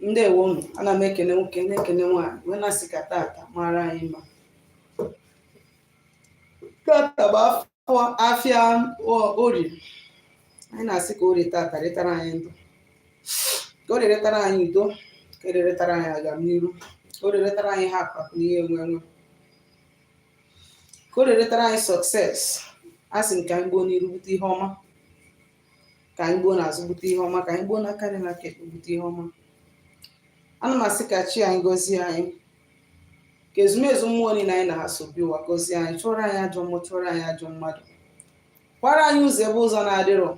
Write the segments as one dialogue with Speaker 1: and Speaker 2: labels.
Speaker 1: Ndewonu, ana m ekene nwoke na-ekene nwaanyị wee na-asị ka tata mara anyị mma. Tata bụ afọ afịa orie. Anyị na-asị ka orie tata retara anyị ndụ, ka orie retara anyị udo, ka orie retara anyị agamniru, ka orie retara anyị ihe akụ akụ na ihe enwe enwe, ka orie retara anyị success. A sị m ka anyị gbuo n'iru bute ihe ọma, ka anyị gbuo n'azụ bute ihe ọma, ka anyị gbuo n'aka nri n'aka ekpe bute ihe ọma. Ana m asị ka chi anyị gọzie anyị, ka ezumezu mmụọ niile anyị na ha so bi ụwa gọzie anyị, chụọrọ anyị ajọ mmụọ, chụọrọ anyị ajọ mmadụ, kwara anyị ụzọ ebe ụzọ na-adịrọ.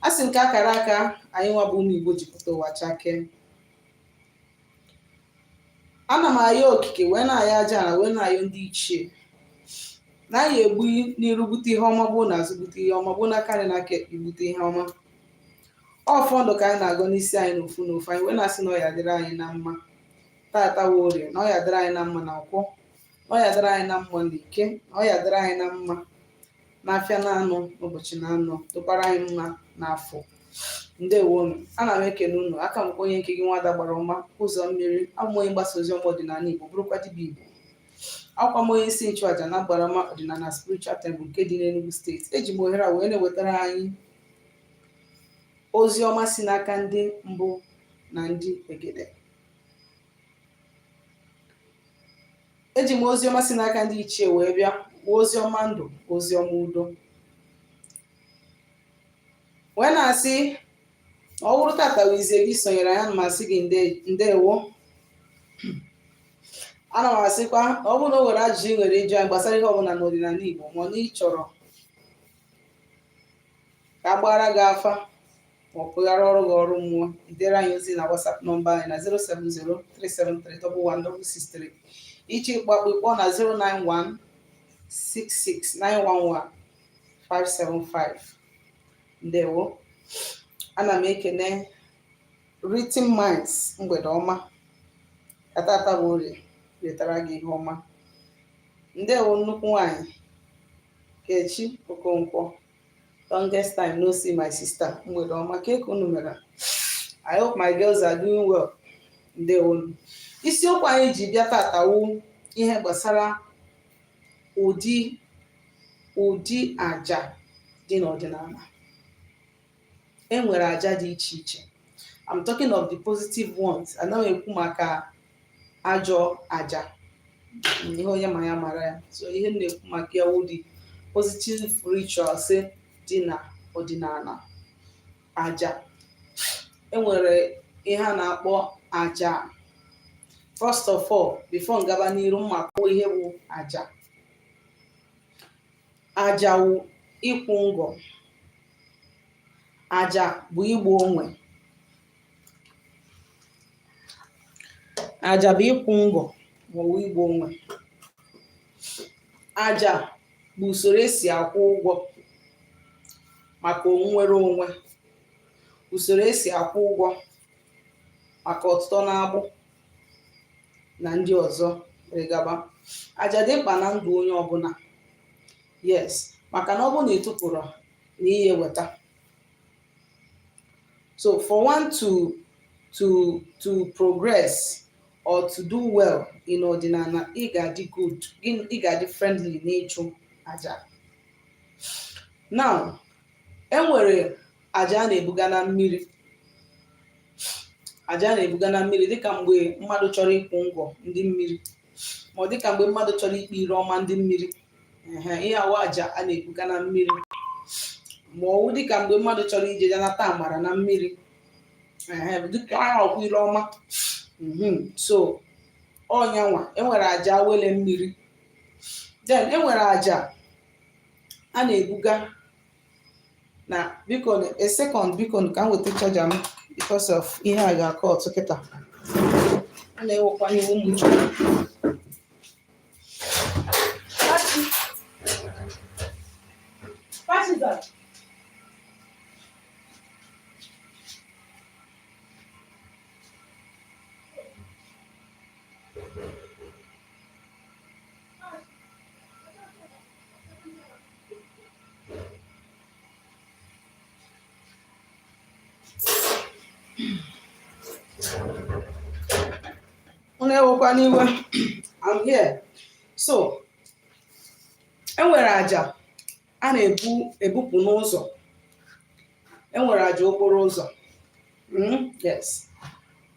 Speaker 1: A sị m ka akara aka anyị nwa bụ ụmụ Igbo ji pụta ụwa chakee. Ana m ayọ okike wee na-ayọ aja ala wee na-ayọ ndị ichie na anyị egbu n'iru bute ihe ọma, gbuo n'azụ bute ihe ọma, gbuo n'aka nri n'aka ekpe bute ihe ọma. Ọfọ ndụ ka anyị na-agọ n'isi anyị n'ofu n'ofu anyị wee na-asị na ọ ya-adịrị anyị na mma tata wụ orie, na ọ ya-adịrị anyị na mma na nkwọ, na ọ ya-adịrị anyị na mma na eke, na ọ ya-adịrị anyị na mma n'afịa na-anọ n'ụbọchị na-anọ, dịkwara anyị mma n'afọ. Ndewonu, ana m ekene unu. Aka m onye nke gị nwada gbara ọma ụzọ mmiri, abụ m onye mgbasa ozi ọma ọdịnala Igbo, bụrụkwa dibịa Igbo, abụkwa m onye isi nchụaja na agbara ọma ọdịnala spiritual temple nke dị n'Enugu steeti. Eji m ohere a wee na-ewetara anyị ozi ọma si n'aka ndị mbụ na ndị egede. Eji m ozi ọma si n'aka ndị ichie wee bịa, ozi ọma ndụ, ozi ọma udo, wee na-asị na ọ bụrụ tata wụ izizi gị sonyere anyị, ana m asị gị ndewo. Ana m asịkwa na ọ bụrụ na o nwere ajụjụ ị nwere ịjụ anyị gbasara ihe ọbụla n'ọdịnala Igbo, ma ọ na ị chọrọ ka a gbara gị afa ma ọ kpụghara ọrụ gị ọrụ mmụọ, i dere anyị ozi na WhatsApp nọmba anyị na 07037311663. Ị chọọ ịkpọ akpọ, ị kpọọ na 09166911575. Ndewo, ana m ekene Written Minds, mgbede ọma, ka tata bụ orie retara gị ihe ọma. Ndewo nnukwu nwanyị Kechi Okonkwo, longest time no see, my sister, mgbede ọma. Kee ka unu mere? I hope my girls are doing well. Ndewo. Isiokwu anyị ji bịa tata wụ ihe gbasara ụdị ụdị aja dị n'ọdịnala. E nwere aja dị iche iche. I'm talking of the positive ones. Anaghị ekwu maka ajọ aja, ihe onye ma ya mara ya. So ihe m na-ekwu maka ya wụ the positive rituals dị na ọdịnala. Aja, enwere ihe a na-akpọ aja. First of all, before m gaba n'iru, m ma-akọwa ihe bụ aja. Aja wụ ịkwụ ngọ, aja bụ igbu onwe, aja bụ ịkwụ ngọ maọbụ igbu onwe. Aja bụ usoro esi akwụ ụgwọ maka nnwere onwe, usoro esi akwụ ụgwọ maka ọtụtọ n'agbụ na ndị ọzọ gaba. Aja dị mkpa na ndụ onye ọbụla, yes, maka na ọ bụrụ na ị tụpụrụ na ihe weta. So for one to progress or to do well in ọdịnala, ị ga-adị good, ị ga-adị friendly n'ịchụ aja. Now, enwere aja a na-ebuga na mmiri, aja a na-ebuga na mmiri dịka mgbe mmadụ chọrọ ịkwụ ngọ ndị mmiri, ma ọ dịka mgbe mmadụ chọrọ ikpe ire ọma ndị mmiri. Ihe a wụ aja a na-ebuga na mmiri, ma ọ wụ dịka mgbe mmadụ chọrọ ije ya nata amara na mmiri, dịka ọkwa ire ọma. So ọ nya nwa, enwere aja awele mmiri. Then enwere aja a na-ebuga na, biko, a second, biko, ka m weta charger m because of ihe a ga-akọ ọtụ kịta a na-ewekwa n'iwu ụmụ Chukwu. Unu ewekwana iwe, I'm here. So enwere aja a na-ebu ebupụ n'ụzọ, enwere aja okporo ụzọ. Yes,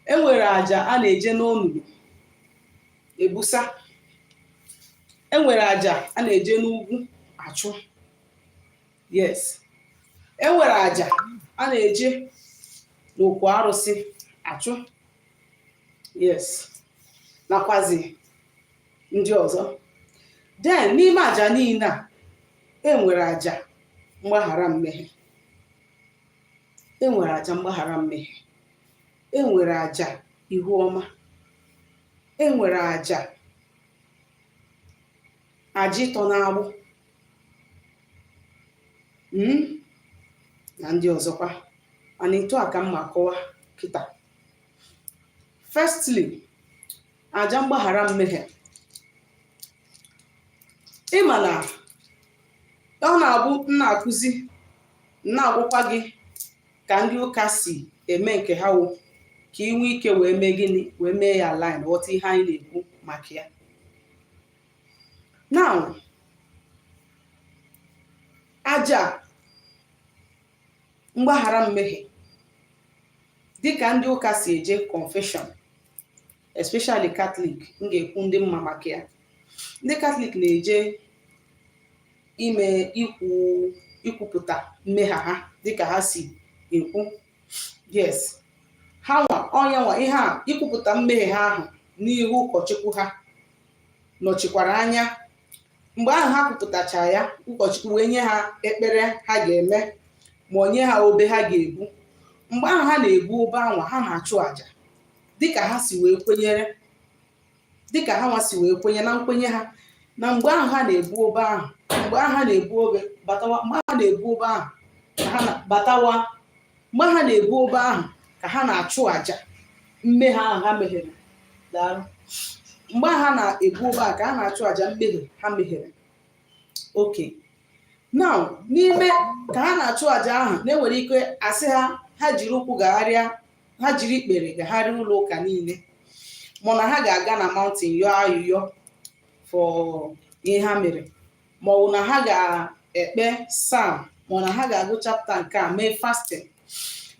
Speaker 1: enwere aja a na-eje n'olulu ebusa, enwere aja a na-eje n'ugwu achụ. Yes, enwere aja a na-eje n'okwu arụsị achụ. Yes, nakwazi ndị ọzọ. Then n'ime aja niile a, enwere aja mgbaghara mmehie, enwere aja mgbaghara mmehie, enwere aja ihu ọma, enwere aja ịtọ n'agbụ na ndị ọzọkwa. Mana etu a ka m ma kọwa kịta. Firstly, aja mgbaghara mmehie. Ịma na ọ na-abụ m na-akụzi, m na-agwụkwa gị ka ndị ụka si eme nke ha, wụ ka ị nwee ike wee mee gịnị, wee mee ya line, ghọta ihe anyị na-ekwu maka ya. Now, aja mgbaghara mmehie, dịka ndị ụka si eje confession, especially Catholic, m ga-ekwu ndị mma maka ya. Ndị Catholic na-eje ime ikwu ikwupụta mmehie ha dịka ha si ekwu. Yes, ha nwa ọnya nwa ihe a, ikwupụta mmehie ha ahụ n'ihu ụkọchukwu ha nọchikwara anya. Mgbe ahụ ha kwupụtacha ya, ụkọchukwu wee nye ha ekpere ha ga-eme, ma o nye ha obe ha ga-ebu. Mgbe ahụ ha na-ebu obe anwa, ha na-achụ àjà dịka ha si wee kwenyere, dịka ha nwa si wee kwenye na nkwenye ha, na mgbe ahụ ha na-ebu obe ahụ, mgbe ahụ ha na-ebu obe batawa, mgbe ha na-ebu obe ahụ ka ha na batawa, mgbe ha na-ebu obe ahụ ka ha na-achụ àjà mmehie ahụ ha mehiere. Daalụ. Mgbe ha na-ebu obe ahụ ka ha na-achụ àjà mmehie ha mehiere. Okay, now, n'ime ka ha na-achụ àjà ahụ, na-enwere ike asị ha, ha jiri ụkwụ gagharịa, ha jiri ikpere gagharịa ụlọ ụka niile, mana ha ga-aga na mountain yọọ ayụyọ for ihe ha mere, ma ọ bụ na ha ga-ekpe psalm, ma ọ na ha ga-agụ chapter nke a, mee fasting.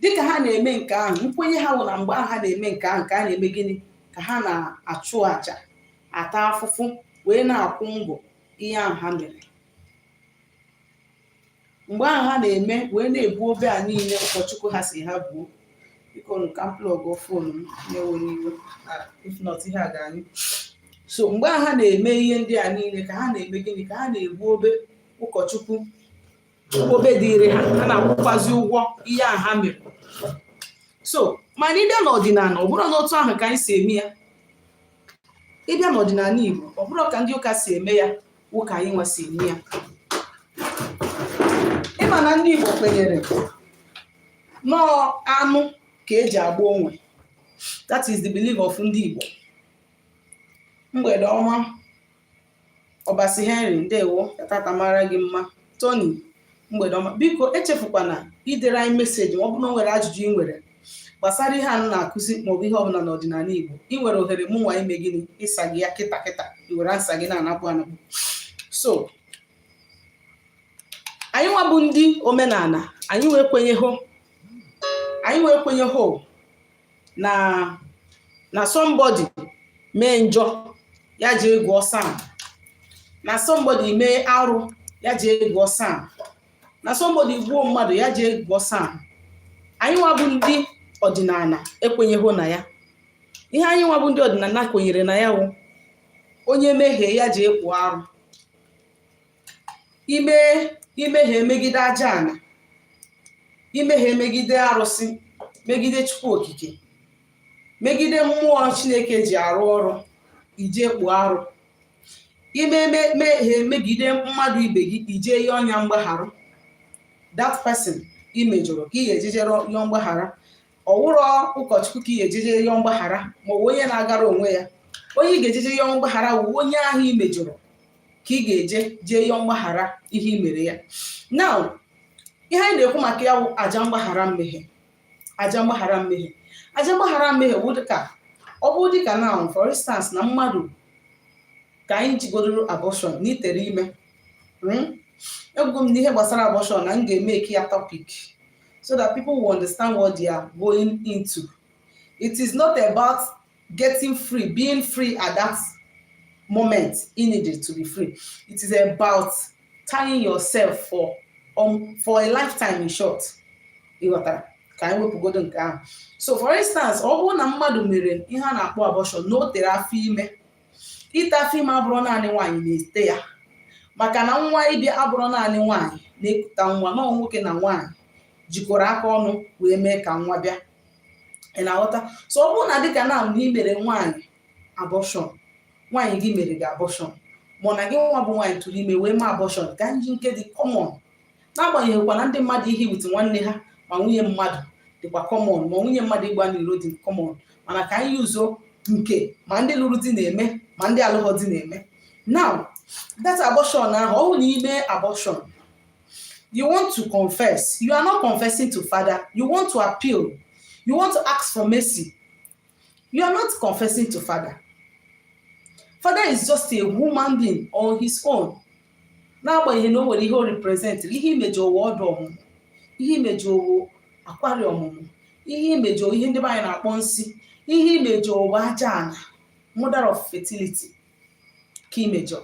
Speaker 1: Dịka ha na-eme nke ahụ, nkwenye ha bụ na mgbe ahụ ha na-eme nke ahụ, ka a na-eme gịnị, ka ha na-achụ àjà, ata afụfụ, wee na-akwụ ngwọ ihe ahụ ha mere. Mgbe ahụ ha na-eme wee na-ebu obe a niile ụkọchukwu ha si ha buo. Biko nụ, ka m plug phone m, na-ewe n'iwe, if not ihe a ga-anyụ. So mgbe ahụ ha na-eme ihe ndị a niile, ka ha na-eme gịnị, ka ha na-ebu obe ụkọchukwu, obe dịịrị ha, ha na-akwụkwazi ụgwọ ihe a ha mere. So mana ịbịa n'ọdịnala, ọ bụrụ n'otu ahụ ka anyị si eme ya. Ịbịa n'ọdịnala Igbo, ọ bụrụ ka ndị ụka si eme ya wụ ka anyị nwa si eme ya. Ịma na ndị Igbo kwenyere nọọ anụ ka eji agba onwe. That is the belief of ndị Igbo. Mgbede ọma, Ọbasi Henry, ndewo, tata mara gị mma. Tony, mgbede ọma. Biko echefukwana idere anyị message ma ọ bụrụ na o nwere ajụjụ ị nwere gbasara ihe a m na-akụzi, maọbụ ihe ọbụla n'ọdịnala Igbo. Ị nwere ohere mụ nwa ime gịnị, ịsa gị ya kịta kịta, i were answer gị na-anakpụ anakpụ. So anyị nwa bụ ndị omenala, anyị wee kwenye hụ na somebody mee njọ, ya jee gụọ psalm, na somebody mee arụ, ya jee gụọ psalm, na somebody gbuo mmadụ, ya jee gụọ psalm. Anyị nwa bụ ndị ọdịnala ekwenyeghị na ya. Ihe anyị nwa bụ ndị ọdịnala kwenyere na ya wụ onye mehie, ya jee kpụọ arụ. Ime imehie megide aja ana, imehie megide arụsị, megide Chukwu Okike, megide mmụọ Chineke ji arụ ọrụ, ije kpụọ arụ. Ime mehie megide mmadụ ibe gị, ije yọọ ọnya mgbagharụ. That person imejọrọ ka ị ga-ejeje yọọ mgbaghara. Ọwụrọ ụkọchukwu ka ị ga-ejeje yọọ mgbaghara, ma ọ bụ onye na-agara onwe ya. Onye ị ga-ejeje yọọ mgbaghara wụ onye ahụ i mejọrọ ka ị ga-eje jee yọọ mgbaghara ihe i mere ya. Now, ihe anyị na-ekwu maka ya wụ aja mgbaghara mmehie. Aja mgbaghara mmehie, aja mgbaghara mmehie wụ dịka Ọ bụrụ dịka now, for instance, na mmadụ, ka anyị jigodoro abortion na itere ime, Egwu m n'ihe gbasara abortion na m ga-emeke ya topic so that people will understand what they are going into. It is not about getting free, being free at that moment you needed to be free. It is about tying yourself for a lifetime, in short. Ịghọtara? Ka anyị wepụgodo nke ahụ. So for instance, ọ bụrụ na mmadụ mere ihe a na-akpọ abortion, na o tere afọ ime, ite afọ ime abụrụ naanị nwaanyị na-ete ya, maka na nwa ịbịa abụrụ naanị nwaanyị na-ekuta nwa, na nwoke na nwaanyị jikọrọ aka ọnụ wee mee ka nwa bịa. Ị na-aghọta? So ọ bụrụ na dịka na ị mere nwaanyị abortion, nwaanyị gị mere gị abortion, ma na gị nwa bụ nwaanyị tụrụ ime wee mee abortion, ka nji nke dị common, n'agbanyeghịkwa na ndị mmadụ ihe with nwanne ha, ma nwunye mmadụ dịkwa common, ma nwunye mmadụ ịgba n'iro dị common, mana ka anyị yuzo nke ma ndị lụrụ di na-eme, ma ndị alụghọ di na-eme. Now, that abortion ahụ, ọ bụ na ime abortion, you want to confess. You are not confessing to father. You want to appeal, you want to ask for mercy. You are not confessing to father. Father is just a human being on his own, n'agbanyeghị na o nwere ihe o represent. Ihe imejọ ụwa ọdụ ọmụmụ, ihe imejọ ụwa akwari ọmụmụ, ihe imejọ ihe ndị be anyị na-akpọ nsị, ihe imejọ ụwa aja ana, mother of fertility ka imejọ.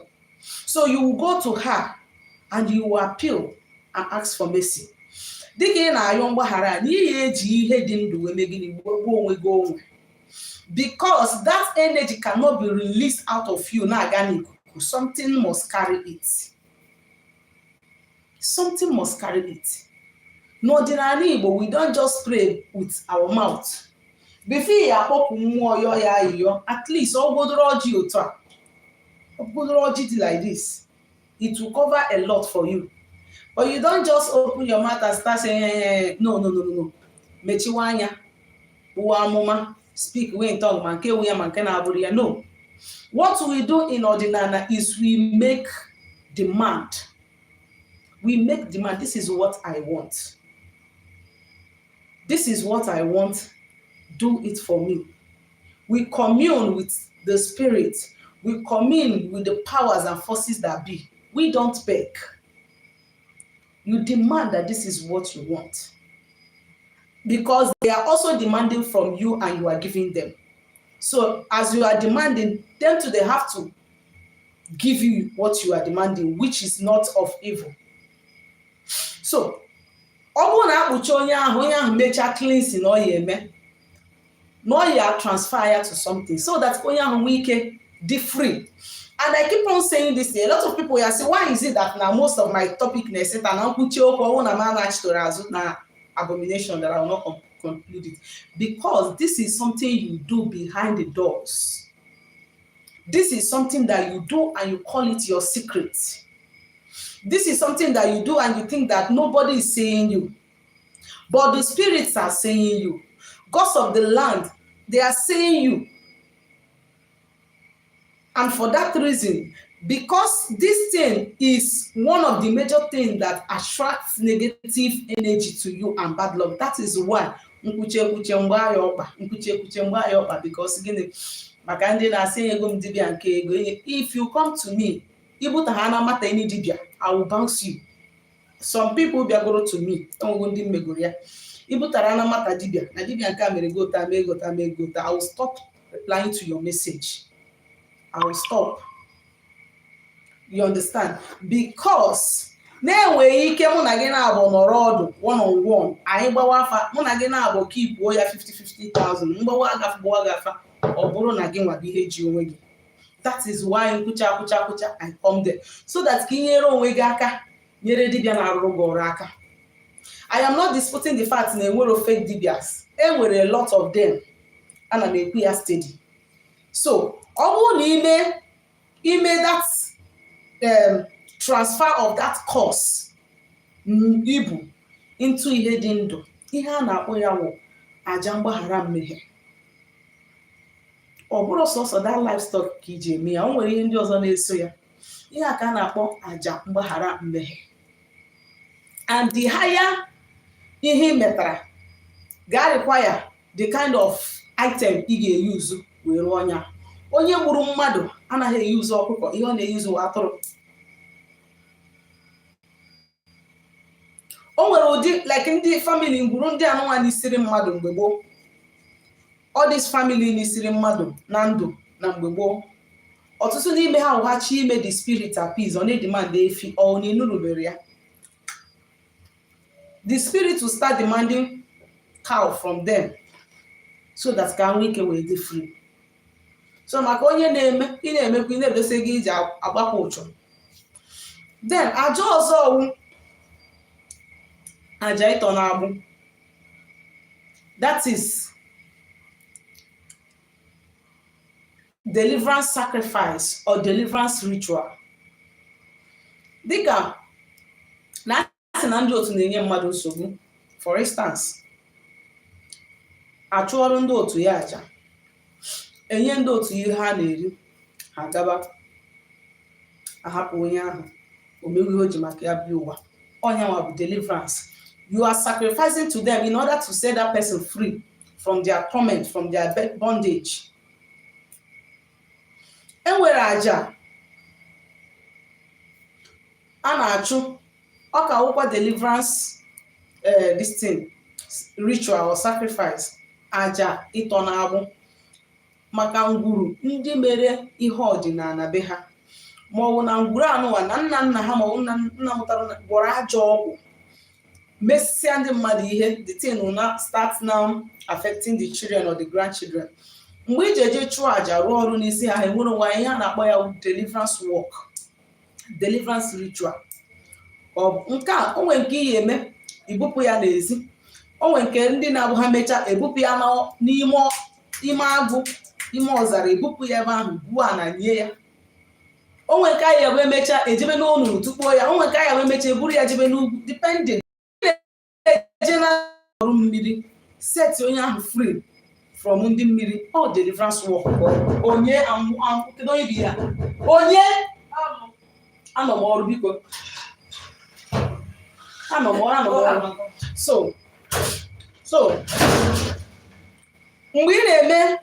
Speaker 1: So you will go to her and you will appeal and ask for mercy. Dịka ị na-ayọ mgbaghara a, n'ihi eji ihe dị ndụ wee mee gịnị? Gbuo onwe gị onwe, because that energy cannot be released out of you na-aga n'ikuku. Something must carry it, something must carry it. N'ọdịnala Igbo, we don't just pray with our mouth. Before ya akpọpụ mmụọ, yọọ ya ayịyọ, at least ọ godoro ọjị otu a, ọ godoro ọjị dị like this, it will cover a lot for you. But you don't just open your mouth and start saying, "Eh, no, no, no, no, no." Mechiwa anya, kpụwa amụma, speak wey tongue, ma nke ewu ya ma nke na-abụrụ ya. No, what we do in ọdịnala is we make demand. We make demand. This is what I want, this is what I want, do it for me. We commune with the spirit, we commune with the powers and forces that be. We don't beg. You demand that this is what you want, because they are also demanding from you and you are giving them. So as you are demanding them to, they have to give you what you are demanding, which is not of evil. So ọ bụrụ na akpụcha onye ahụ, onye ahụ mechaa cleansing, na ọ ya eme na ọ ya transfer ya to something so that onye ahụ nwee ike dị free. And I keep on saying this. A lot of people ya say, why is it that na most of my topic na-eseta na nkwuchi okwu ọnwụ na m anachitoro azụ na abomination, that I will not conclude it? Because this is something you do behind the doors. This is something that you do and you call it your secret. This is something that you do and you think that nobody is seeing you, but the spirits are seeing you. Gods of the land, they are seeing you. And for that reason, because this thing is one of the major things that attracts negative energy to you and bad luck, that is why nkwuchi ekwuche mgbe ya ọkpa, nkwuchi ekwuche mgbe ya ọkpa. Because gịnị? Maka ndị na-asị ego m dibịa nke ego, if you come to me, ibuta ha na mata any dibịa, I will bounce you. Some people bịagoro to me, enwego ndị mmegoro ya, ibutara na mata dibịa na dibịa nke a mere gota mee gota mee gota, I will stop replying to your message. I will stop. You understand? Because na-enweghị ike mụ na gị na-abụ nọrọ ọdụ one on one, anyị gbawa afa, mụ na gị na-abụ kipuo ya 50 50,000, mgbawa agafa gbawa gafa, ọ bụrụ na gị nwa bụ ihe ji onwe gị. That is why nkwụcha akwụcha akwụcha, I come there so that ka ị nyere onwe gị aka, nyere dibịa na-arụrụ gị ọrụ aka. I am not disputing the fact na enwero fake dibias. Enwere a lot of them. Ana m ekwu ya steady. So ọ bụrụ na ime that transfer of that curse ibu into ihe dị ndụ, ihe a na-akpọ ya wụ aja mgbaghara mmehie. Ọ bụrụ sọsọ that livestock ka iji eme ya, o nwere ihe ndị ọzọ na-eso ya. Ihe a ka a na-akpọ aja mgbaghara mmehie. And the higher ihe ị metara ga require the kind of item ị ga-eyuzu. Wee rụọ ya. Onye gburu mmadụ anaghị eyuzu ọkụkọ, ihe ọ na-eyuzu atụrụ. O nwere ụdị like ndị family ngwuru ndị anụnwa n'isiri mmadụ mgbe gboo, all this family n'isiri mmadụ na ndụ na mgbe gboo, ọtụtụ n'ime ha wụghachi ime the spirit appease, ọ na-edemand efi ọ na ịnụrụbere ya, the spirit will start demanding cow from them so that ka nwee ike wee dị free. So maka onye na-eme, ị na-emekwa, ị na-edosa ego iji agbapụ ụchụ. Then aja ọzọ wụ aja ịtọ n'agbụ, that is deliverance sacrifice or deliverance ritual. Dịka na asị na ndị otu na-enye mmadụ nsogbu, for instance, achụọrụ ndị otu ya aja, enye ndị otu ihe ha na-eri, ha gaba, ahapụ onye ahụ o mewe ihe o ji maka ya bịa ụwa. Onye nwa bụ deliverance. You are sacrificing to them in order to set that person free from their torment, from their bondage. E nwere aja a na-achụ, ọ ka wụkwa deliverance this thing, ritual or sacrifice, aja ịtọ n'agbụ maka ngwuru ndị mere ihe ọdịnala be ha, maọbụ na ngwuru anụwa na nna nna ha maọbụ nna nna mụtara gwọrọ ajọ ọgwụ, mesịa ndị mmadụ ihe. The thing will now start now affecting the children or the grandchildren. Mgbe iji eje chụọ àjà, rụọ ọrụ n'isi ha, ha enwere onwe. Ihe a na-akpọ ya deliverance work, deliverance ritual. Ọ nke a, o nwere nke iyi eme, ibupụ ya n'ezi. O nwere nke ndị na-abụ ha mechaa, ebupụ ya n'ime ime agụ, ime ọzara, ebupụ ya ebe ahụ, buo ana nye ya. O nwere nke anyị ebe emechaa, ejebe n'onunu tukpuo ya. O nwere nke anyị ebe emechaa, eburu ya jebe n'ugwu, depending eje na ọrụ mmiri, set onye ahụ free from ndị mmiri. Ọ deliverance work. Onye kedu onye bi ya? Onye anọ m ọrụ, biko, anọ m ọrụ, anọ m ọrụ. So mgbe ị na-eme,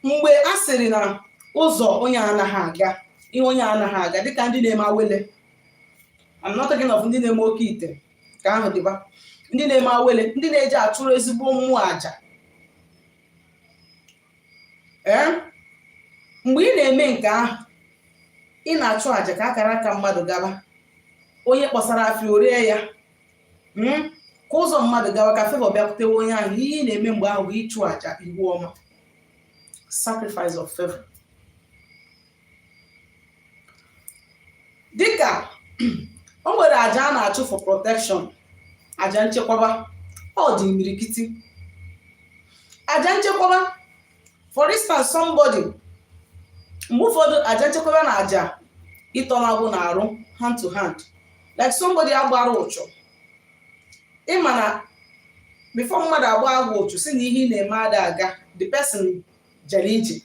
Speaker 1: mgbe a sịrị na ụzọ onye anaghị aga, ihe onye anaghị aga, dịka ndị na-eme awele. I'm not talking of ndị na-eme oke ite, ka ahụ dịba. Ndị na-eme awele, ndị na-eji achụrụ ezigbo mmụọ aja, ee, mgbe ị na-eme nke ahụ, ị na-achụ aja ka akara aka mmadụ gaba, onye kpọsara afịa orie ya, ka ụzọ mmadụ gawa, ka favour bịakwutewe onye ahụ. Ihe ị na-eme mgbe ahụ bụ ịchụ aja ihu ọma, sacrifice of favor. Dịka o nwere aja a na-achụ for protection, aja nchekwaba, ọ dị imirikiti aja nchekwaba. For instance, somebody, mgbe ụfọdụ aja nchekwaba na aja ịtọ n'agbụ na-arụ hand to hand. Like somebody agbara ụchụ, ịma na before mmadụ agba agwa ụchụ si na ihe ị na-eme ada aga, the person jere ije.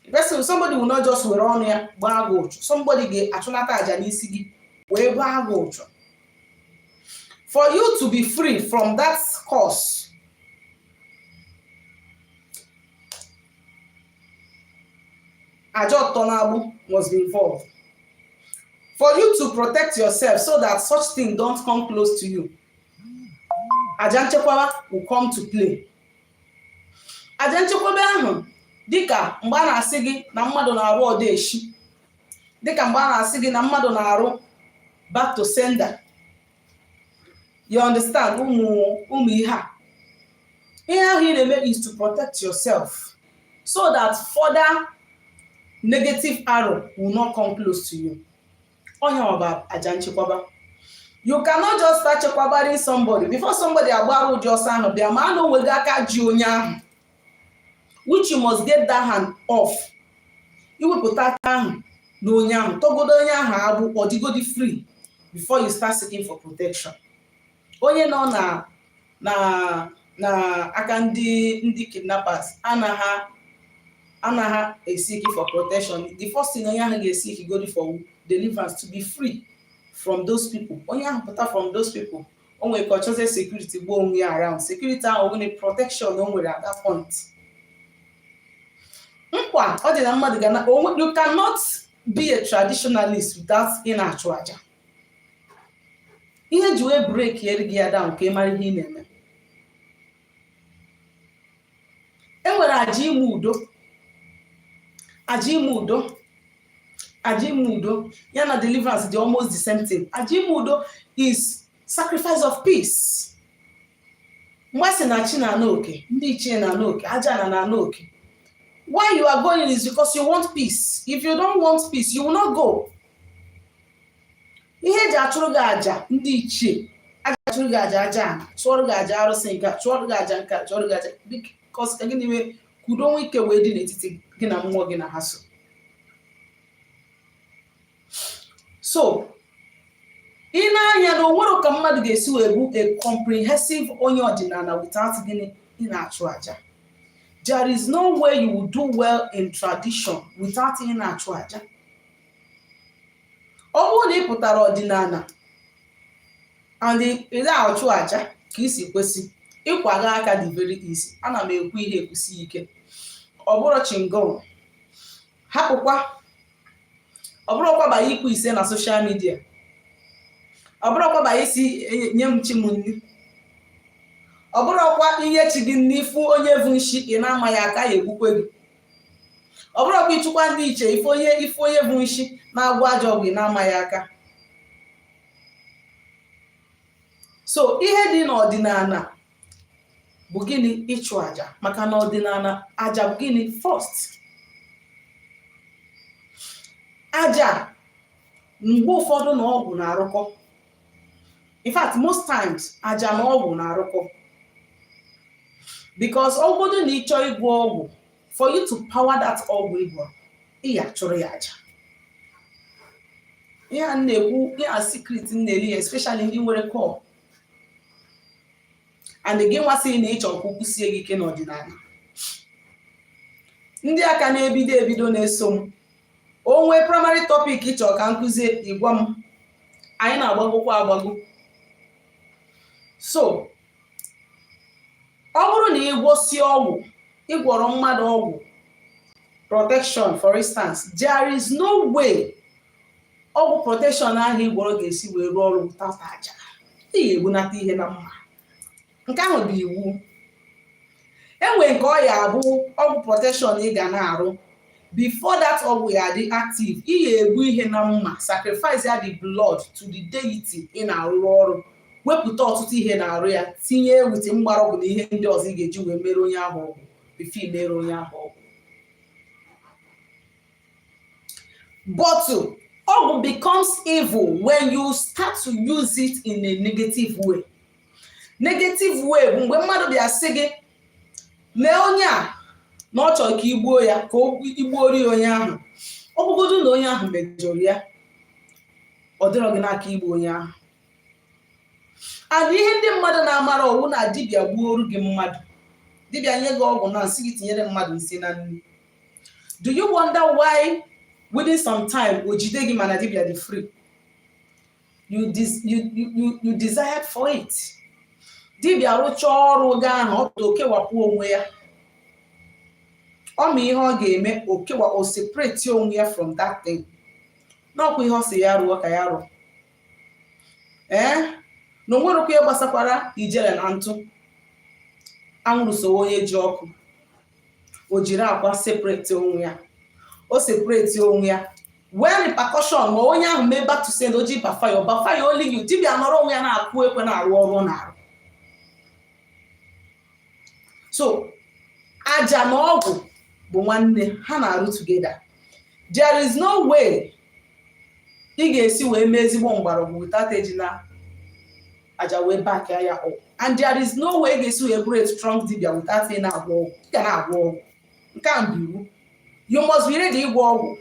Speaker 1: The person, somebody will not just were ọnụ ya gbaa agwa ụchụ. Somebody ga-achụnata aja n'isi gị wee gbaa agwa ụchụ for you to be free from that curse. Aja ọtọ n'agbụ must be involved for you to protect yourself so that such thing don't come close to you. Aja nchekwaba will come to play. Aja nchekwaba ahụ, dịka mgbe a na-asị gị na mmadụ na-arụ ọdaeshi, dịka mgbe a na-asị gị na mmadụ na-arụ back to sender, you understand? Ụmụ ụmụ ihe a, ihe ahụ ị na-eme is to protect yourself so that further negative arrow will not come close to you. Onye ọ bụ aja nchekwaba. You cannot just start chekwabaring somebody before somebody agbara ụdị ọsọ ahụ bịa ma na onwego aka ji onye ahụ, which you must get that hand off. Iwepụta aka ahụ na onye ahụ, tọgodo onye ahụ agbụ, ọ dịgodi free before you start seeking for protection. Onye nọ na aka ndị kidnappers anaghị eseek for protection. The first thing onye ahụ ga-eseek godi for deliverance, to be free from those people. Onye ahụ pụta from those people, o nwere ka ọ chọzie security gbuo onwe ya around security ahụ, nwere protection o nwere at that point. Mkpa ọ dị na mmadụ ga na you cannot be a traditionalist without ị na-achụ aja. Ihe ji wee break eri gị ya down ka ị mara ihe ị na-eme. E nwere aja ime udo, aja ime udo, aja ime udo ya na deliverance dị almost the same thing. Aja ime udo is sacrifice of peace. Mgbe a sị na chi na-ana oke, ndị ichie na-ana oke, aja ana na-ana oke, why you are going is because you want peace. If you don't want peace, you will not go. Ihe eji achụrụ gị aja ndị ichie, aja achụrụ gị aja aja ana, chụọrọ gị aja arụsị nke a, chụọrọ gị aja nke a, chụọrọ gị aja, because ka gịnị wee ka udo nwee ike wee dị n'etiti gị na mmụọ gị na ha so. So i nee anya na o nwere ka mmadụ ga-esi wee bụ a comprehensive onye ọdịnala without gịnị? Ị na-achụ aja. There is no way you will do well in tradition without ị na-achụ aja. Ọ bụrụ na ị pụtara ọdịnala and ị na-achụ aja ka i si kwesị, ịkwaga aka dị very easy. Ana m ekwu ihe ekwusi ike, ọ bụrọ chewing gum hapụkwa, ọ bụrọkwa banye ikwu ise na social media, ọ bụrọkwa banye isi nye m chi m nri, ọ bụrọkwa inye chi gị nri ifu onye vu nshi ị na-ama ya aka ya egbukwe gị, ọ bụrọkwa ịchụkwa ndị ichie ifu onye vu nshi na-agwọ ajọ ọgwụ ị na-ama ya aka. So ihe dị n'ọdịnala bụ gịnị? Ịchụ aja. Maka na ọdịnala aja bụ gịnị? First aja mgbe ụfọdụ na ọgwụ na-arụkọ. In fact, most times aja na ọgwụ na-arụkọ, because ọ bụgodu na ị chọọ ịgwọ ọgwụ, for you to power that ọgwụ ị gwọrọ, ị ya achụrụ ya aja. Ihe a na-ekwu, ihe a secret m na-eri ya, especially ndị nwere call and gị nwa sị na ị chọrọ ka ụkwụ sie gị ike n'ọdịnala. Ndị aka na-ebido ebido na-eso m, o nwee primary topic ị chọrọ ka m kụzie, ị gwa m. Anyị na-agbagokwa agbago. So ọ bụrụ na ị gwọsie ọgwụ, ị gwọrọ mmadụ ọgwụ protection for instance, there is no way ọgwụ protection ahụ ị gwọrọ ga-esi wee rụọ ọrụ without aja. Ị ga-egbunata ihe na mma. Nke ahụ bụ iwu. Enwe nke ọ ya abụ ọgwụ protection ị ga na-arụ, before that ọgwụ ya adị active, ị ga-egbu ihe na mma, sacrifice ya the blood to the deity ị na-arụrụ ọrụ, wepụta ọtụtụ ihe na-arụ ya, tinye with mgbọrọgwụ na ihe ndị ọzọ ị ga-eji wee mere onye ahụ ọgwụ before mere onye ahụ ọgwụ. But ọgwụ becomes evil when you start to use it in a negative way. Negative way bụ mgbe mmadụ bịa sị gị mee onye a na ọ chọrọ ka i gbuo ya, ka i gbuoro ya onye ahụ. Ọ bụgodu na onye ahụ mejọrọ ya, ọ dịrọ gị n'aka igbu onye ahụ. And ihe ndị mmadụ na-amara ọ wụ na dibịa gbuoru gị mmadụ, dibịa nye gị ọgwụ na nsị gị tinyere mmadụ nsị na nri, do you wonder why within some time o jide gị mana dibịa dị free? You desired for it. Dibịa rụchaa ọrụ gị ahụ, ọ pụta o kewapụ onwe ya, ọ ma ihe ọ ga-eme, o kewa, o separate onwe ya from that thing. N'ọkwa ihe ọ sị ya rụọ ka ya rụọ. Ee, na onwerokwa ihe gbasakwara ijele na ntụ anwụrụ sowe onye ji ọkụ. O jiri akwa separate onwe ya, o separate onwe ya, wee repercussion ma onye ahụ mee back to sender, o ji backfire, backfire only you. Dibịa nọrọ onwe ya na-akụ ekwe, na-arụ ọrụ ọ na-arụ. So aja na ọgwụ bụ nwanne, ha na-arụ together. There is no way ị ga-esi wee mee ezigbo mgbọrọgwụ without ejina aja wee back ya up, and there is no way ị ga-esi wee bụrụ a strong dibia without ị na-agwọ ọgwụ. Ị ga na-agwọ ọgwụ, nke a bụ iwu. You must be ready ịgwọ ọgwụ.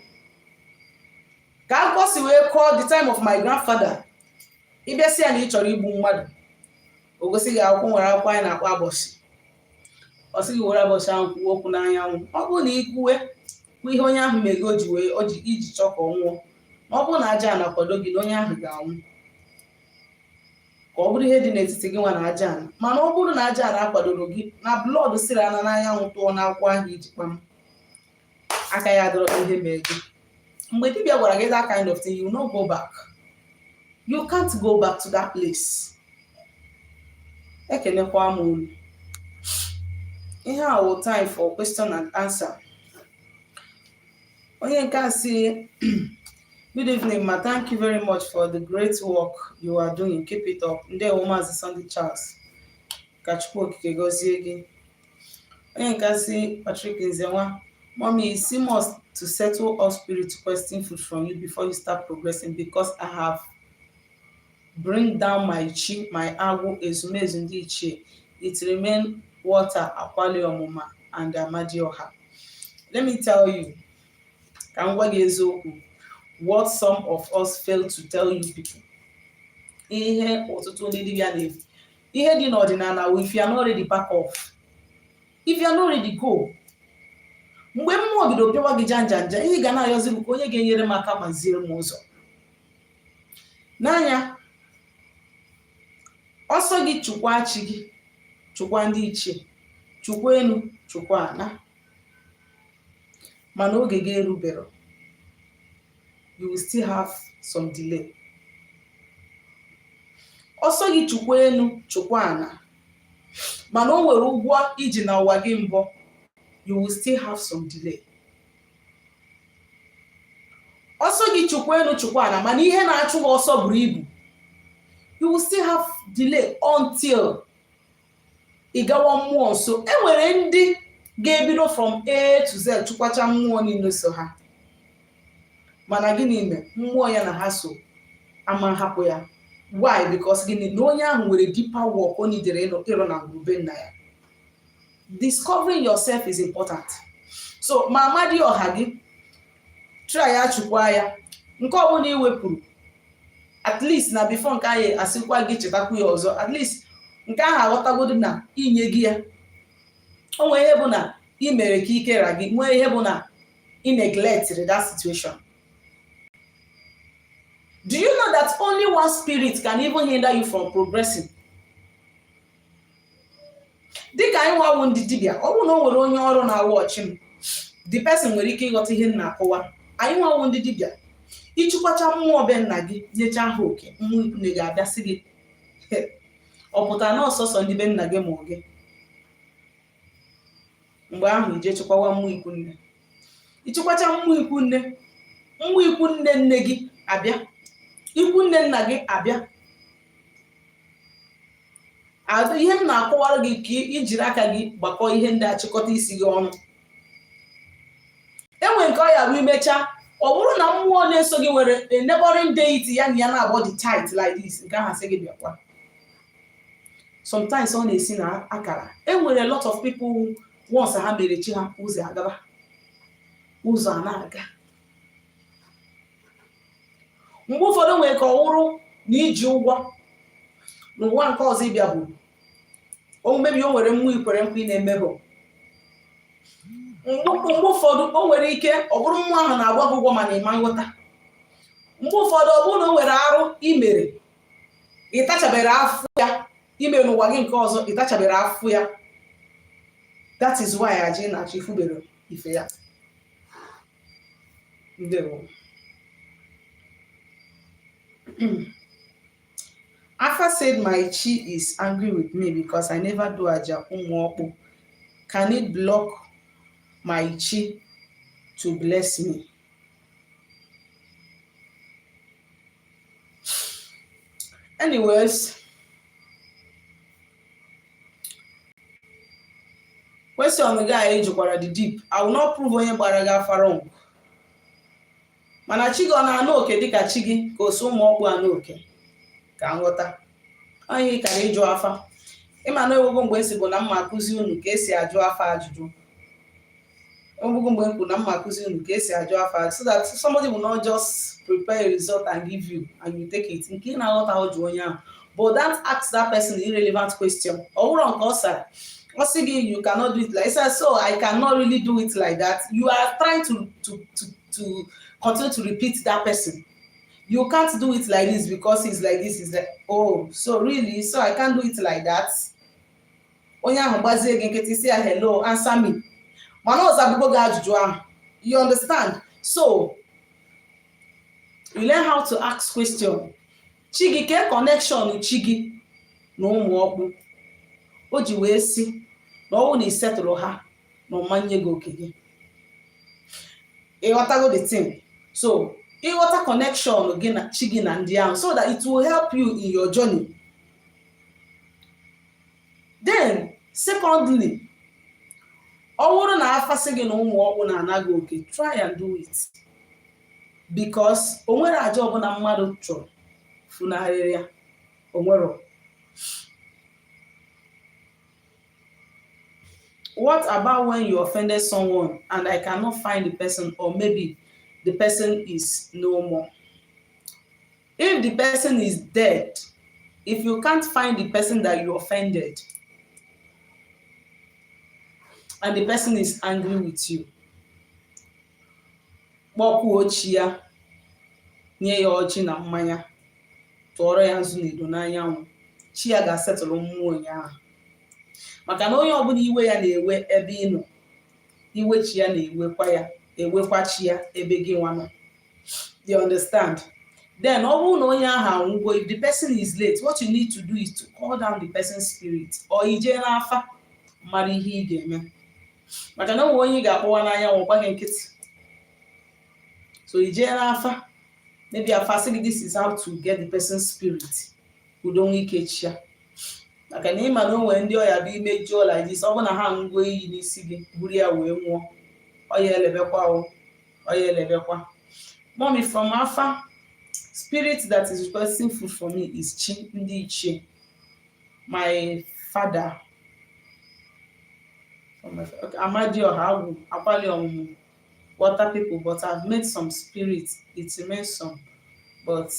Speaker 1: Ka akụkọ si wee kọọ, the time of my grandfather, ị bịa sị ya na ị chọrọ igbu mmadụ, o gosi gị akwụkwọ. Nwere akwụkwọ anyị na-akpọ abọsị. Ọ sị gị were abọsị ahụ kwuo okwu n'anyanwụ. Ọ bụrụ na ị kwuwe kwuo ihe onye ahụ mego o ji wee o ji iji chọọ ka ọ nwụọ, ma ọ bụrụ na aja ana kwado gị, na onye ahụ ga-anwụ, ka ọ bụrụ ihe dị n'etiti gị nwa na aja ana. Mana ọ bụrụ na aja ana akwadoro gị, na blood siri ana n'anyanwụ tụọ n'akwụkwọ ahụ iji kpam, Aka ya adọrọ ihe mee gị. Mgbe dibịa gwara gị that kind of thing, you no go back. You can't go back to that place. Ekenekwa m unu. Ihe a wụ time for question and answer. Onye nke a sị, "Good evening, ma. Thank you very much for the great work you are doing. Keep it up." Ndewo, Maazị Sunday Charles. Ka Chukwu Okike gọzie gị. Onye nke a sị, Patrick Nzenwa, "Mommy, is it must to settle all spirit requesting food from you before you start progressing? Because I have bring down my chi, my agwụ, ezumezu ndị ichie. It remain water, akwali ọmụma and amadioha." Let me tell you, ka m gwa gị eziokwu, what some of us fail to tell you people. Ihe ọtụtụ ndị dibịa na ihe dị n'ọdịnala wụ, if you are not ready, back off. If you are not ready, go. Mgbe mmụọ bido pịawa gị janja nja, ihe ị ga na-ayọzi bụ ka onye ga-enyere m aka maziere m ụzọ. N'anya ọsọ gị, chụkwa chi gị, chụkwa ndị ichie, chụkwa enu, chụkwa ana, mana oge gị erubero. You will still have some delay. Ọsọ gị chụkwa enu, chụkwa ana, mana o nwere ụgwọ iji na ụwa gị mbọ. You will still have some delay. Ọsọ gị chụkwa enu, chụkwa ana, mana ihe na-achụ gị ọsọ buru ibu. You will still have delay until ị gawa mmụọ nso. E nwere ndị ga-ebido from A to Z chụkwacha mmụọ niile so ha, mana gịnị mee? Mmụọ ya na ha so ama hapụ ya. Why? Because gịnị? Na onye ahụ nwere deeper work o nidere ịrụ na ngwurube nna ya. Discovering yourself is important. So ma amadi ọha gị try ya, chụkwa ya nke ọbụla ị wepụrụ, at least na before nke ahụ asịkwa gị chetakwu ya ọzọ, at least nke ahụ aghọtagodo na inye gị ya. O nwee ihe bụ na ị mere ka ike ra gị, nwee ihe bụ na ị neglected that situation. Do you know that only one spirit can even hinder you from progressing? Dịka anyị nwawu ndị dibịa, ọ bụrụ na o nwere onye ọrụ na-awa ọchị m, the person nwere ike ịghọta ihe m na-akọwa. Anyị nwawu ndị dibịa, ịchịkwacha mmụọ be nna gị, nyechaa ha oke, mmụọ ikwu ga-abịa sị gị, ọ pụtara na ọsọsọ ndị be nna gị mụrụ gị? Mgbe ahụ ije chịkwawa mmụọ ikwu nne, ịchịkwacha mmụọ ikwu nne, mmụọ ikwu nne nne gị abịa, ikwu nne nna gị abịa. Ihe m na-akọwara gị ka ijiri aka gị gbakọọ ihe ndị achịkọta isi gị ọnụ. Enwe nke ọ ya bụ imecha, ọ bụrụ na mmụọ na-eso gị nwere a neighboring deity ya na ya na-abọ dị tight like this, nke ahụ asị gị bịakwa. Sometimes ọ na-esi na akara. Enwere a lot of people, once ha mere chi ha, ụzọ agaba, ụzọ a na-aga. Mgbe ụfọdụ nwere ka ọ wụrụ na iji ụgwọ n'ụwa nke ọzọ ịbịa bụ omebi. O nwere mmụọ ikwere nkwa ị na-emebụ. Mgbe ụfọdụ o nwere ike ọ bụrụ mmụọ ahụ na-agba gị ụgwọ, mana ịma nghọta. Mgbe ụfọdụ ọ bụrụ na o nwere arụ imere, ị tachabere afụ ya ime n'ụwa gị nke ọzọ, ị tachabere afụ ya. That is why aji na-achọ ifubere ife ya. Ndewo. Afa said my chi is angry with me because I never do aja ụmụ ọkpụ. Can it block my chi to bless me? Anyways, question gị a jụkwara the deep. I will not prove onye gbara gị afa wrong. Mana chi gị ọ na-anụ oke dịka chi gị ka o so ụmụ ọkpụ anụ oke ka nghọta onye kara ịjụ afa. Ịma na ewego mgbe esi bụ na mma akụzi unu ka esi ajụ afa ajụjụ. Ewego mgbe m kwuru na mma akụzi unu ka esi ajụ afa, so that somebody will not just prepare a result and give you and you take it. Nke ị na-aghọta, jụ onye ahụ, but don't ask that person irrelevant question. Ọ bụrụ nke ọ sara, ọ sị gị, "You cannot do it like that." "So I cannot really do it like that?" You are trying to continue to repeat that person, "You can't do it like this because it's like this." It's like, "Oh, so really? So I can't do it like that?" Onye ahụ gbazie gị nkịtị, si ya, "Hello, answer me." Mana ọ zabugo gị ajụjụ ahụ. You understand? So you learn how to ask question. Chi gị, kee connection chi gị na ụmụ ọkpụ o ji wee sị na ọ wụ na ị setụrụ ha na ọ ma nye gị oke gị? Ịghọtago the thing? So ịghọta connection gị na chi gị na ndị ahụ, so that it will help you in your journey. Then secondly, ọ bụrụ na afa sị gị na ụmụ ọkpụ na-ana gị oke, try and do it, because o nwere aja ọbụla mmadụ chọrọ funarịrị ya, o nwero. What about when you offended someone and I cannot find the person, or maybe the person is no more? If the person is dead, if you can't find the person that you offended and the person is angry with you, kpọkwuo chi ya, nye ya ọjị na mmanya, tụọrọ ya nzu na edo n'anyanwụ, chi ya ga-asetụlụ mmụọ onye ahụ. Maka na onye ọbụla iwe ya na-ewe ebe ị nọ, iwe chi ya na-ewekwa ya, ewekwa chi ya ebe gị nwa nọ. You understand? Then ọ bụrụ na onye ahụ anwụgo, if the person is late, what you need to do is to call down the person's spirit or ije n'afa mara ihe ị ga-eme. Maka na o nwere onye ị ga-akpọwa n'anyanwụ, gba gị nkịtị. So ije n'afa, maybe afa sị gị this is how to get the person's spirit, udo nwee ike chia. Maka na ịma na o nwere ndị ọya bụ imejuo like this, ọ bụ na ha aṅụgo iyi n'isi gị, buru ya wee nwụọ, ọya elebekwa o, ọya elebekwa. Mommy, from afa, spirit that is requesting food for me is chi ndị ichie, my father, okay, Amadioha, Agwụ, Akwali Ọmụmụ, water people, but I've made some spirit, it remains some. But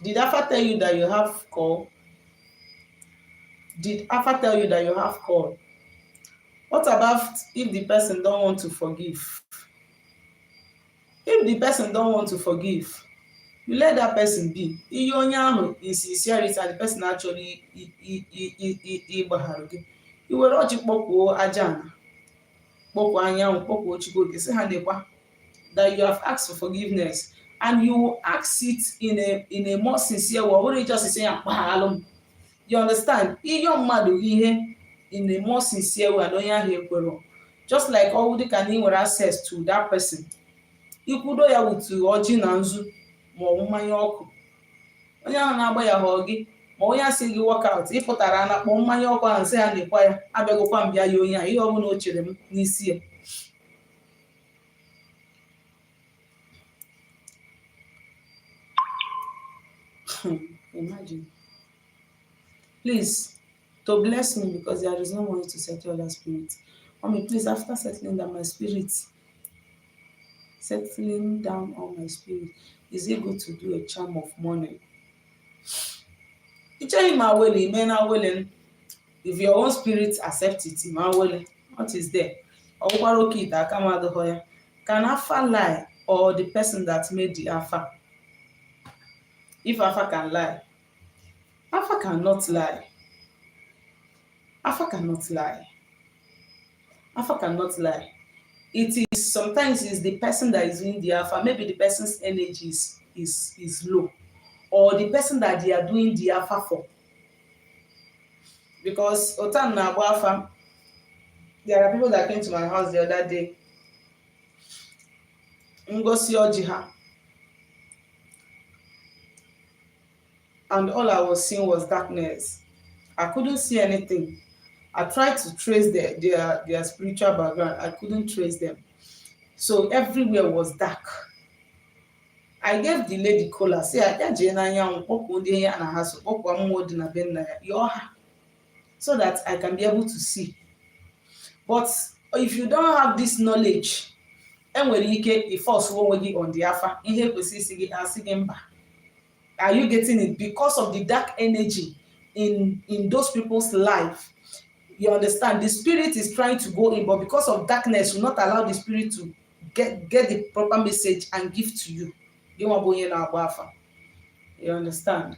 Speaker 1: did Afa tell you that you have call? Did Afa tell you that you have call? What about if the person don't want to forgive? If the person don't want to forgive, you let that person be. Ihe onye ahụ in sincerity and the person actually ịgbaghara gị, i were ọjị kpọkwuo aja ana, kpọkwuo anyanwụ, kpọkwuo Chukwu oke, sị ha nekwa that you have asked for forgiveness, and you ask it in a more sincere way. Ọ bụrụ just sị ya gbaghalụ m. You understand? Ịyọ mmadụ ihe in a more sincere way and onye ahụ ekwero, just like ọwụ dịka na ị nwere access to that person, ikwudo ya with ọjị na nzu ma ọ bụ mmanya ọkụ, onye ahụ na-agba ya hụọ gị, ma onye asị gị workout, ị pụtara na kpọọ mmanya ọkụ ahụ, sị ya na-ekwa ya abịagokwa m bịa ya onye a ihe ọbụla o chere m n'isi ya. Imagine. Please, to bless me because there is no money to settle other spirit. Mommy, please, after settling down my spirit, settling down on my spirit, is it good to do a charm of money? Icheghị ma awele ime na awele. If your own spirit accept it, ma awele. What is there? Ọ bụkwara oke ite aka m adịghọ ya. Can afa lie or the person that made the afa? If afa can lie, afa cannot lie. Afa cannot lie. Afa cannot lie. It is sometimes it's the person that is doing the afa. Maybe the person's energy is low, or the person that they are doing the afa for. Because Otan na-agba afa, there are people that came to my house the other day. Ngosi ọjị ha. And all I was seeing was darkness. I couldn't see anything. I tried to trace their spiritual background. I couldn't trace them. So everywhere was dark. I gave the lady kola, sị ya jee n'anyanwụ kpọkuo ndị ya na ha so, kpọkuo mmụọ dị na be nna ya, yọọ ha, so that I can be able to see. But if you don't have this knowledge, enwere ike ịforce onwe gị on the afa, ihe kwesịrị isi gị asị gị mba. Are you getting it? Because of the dark energy in those people's life. You understand? The spirit is trying to go in, but because of darkness, will not allow the spirit to get the proper message and give to you. Gị nwa bụ onye na-agba afa. You understand?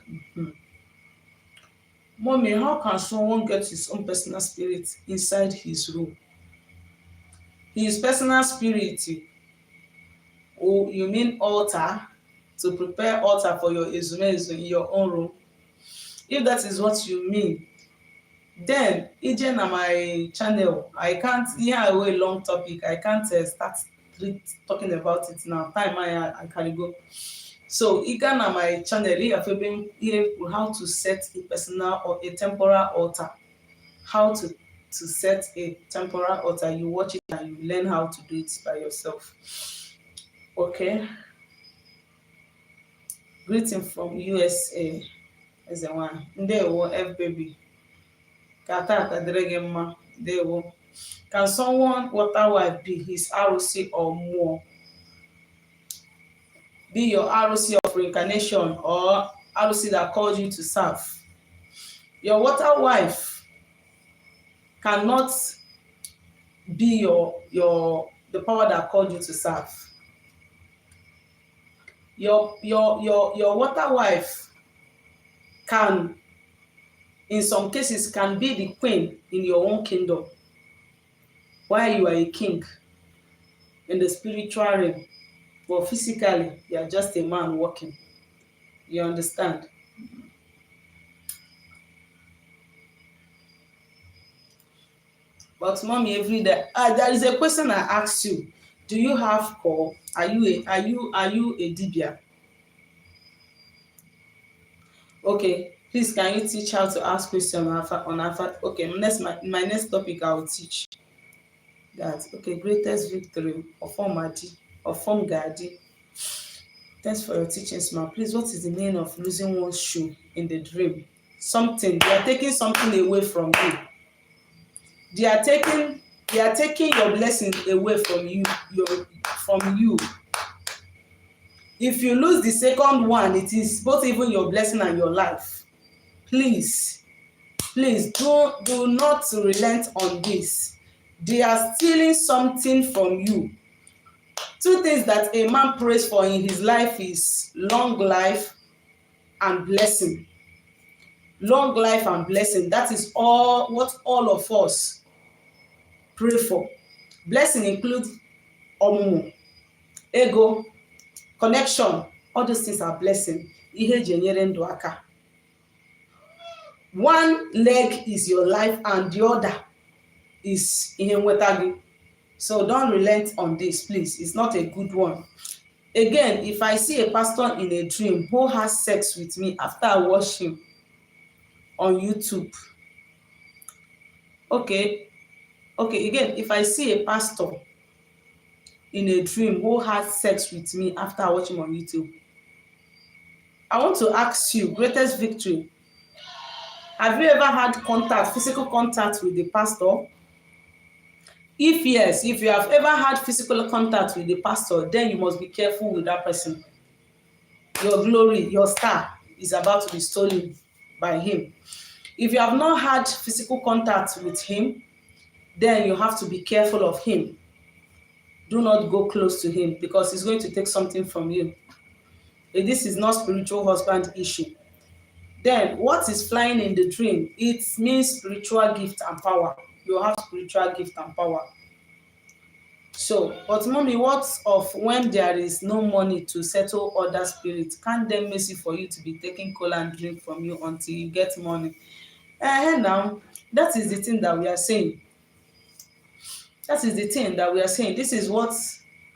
Speaker 1: Mommy, how can someone get his own personal spirit inside his room? His personal spirit. Oh, you mean altar? To prepare altar for your ezumezu in your own room? If that is what you mean, then ije na my channel. I can't here away long topic. I can't start talking about it now. Time I carry go. So ị gaa na my channel, ị ga-afụ ebe ihe kwuru how to set a personal or a temporal altar. How to set a temporal altar. You watch it and you learn how to do it by yourself. Okay. Greeting from USA. Eze nwanyị. Ndewo, F baby. Ka tata dịrị gị mma. Ndewo. Can someone water wife be his arụsị or mmụọ? Be your arụsị of reincarnation or arụsị that called you to serve. Your water wife cannot be your the power that called you to serve. Your water wife can, in some cases, can be the queen in your own kingdom while you are a king in the spiritual realm, but physically you are just a man walking. You understand? But mommy, every day, there is a question I ask you. Do you have call? Are you a dibia? Okay, please, can you teach how to ask question on Afa, on Afa? Okay, next my next topic I will teach that. Okay, greatest victory Ofomadi Ofomgadi. Thanks for your teachings, ma. Please, what is the meaning of losing one's shoe in the dream? Something, they are taking something away from you. They are taking your blessing away from you, your from you. If you lose the second one, it is both even your blessing and your life. Please, please do not relent on this. They are stealing something from you. Two things that a man prays for in his life is long life and blessing. Long life and blessing. That is all what all of us pray for. Blessing includes ọmụmụ, ego, connection. All those things are blessing. Ihe eji enyere ndụ aka. One leg is your life and the other is ihe nweta gị. So don't relent on this, please. It's not a good one. Again, if I see a pastor in a dream who has sex with me after I watch him on YouTube. Okay, again, if I see a pastor in a dream who has sex with me after I watch him on YouTube, I want to ask you, greatest victory. Have you ever had contact, physical contact with the pastor? If yes, if you have ever had physical contact with the pastor, then you must be careful with that person. Your glory, your star is about to be stolen by him. If you have not had physical contact with him, then you have to be careful of him. Do not go close to him because he's going to take something from you. If this is not spiritual husband issue. Then what is flying in the dream? It means spiritual gift and power. You have spiritual gift and power. So, but mommy, what of when there is no money to settle other spirits? Can't them mercy for you to be taking kola and drink from you until you get money? Now, that is the thing that we are saying. That is the thing that we are saying. This is what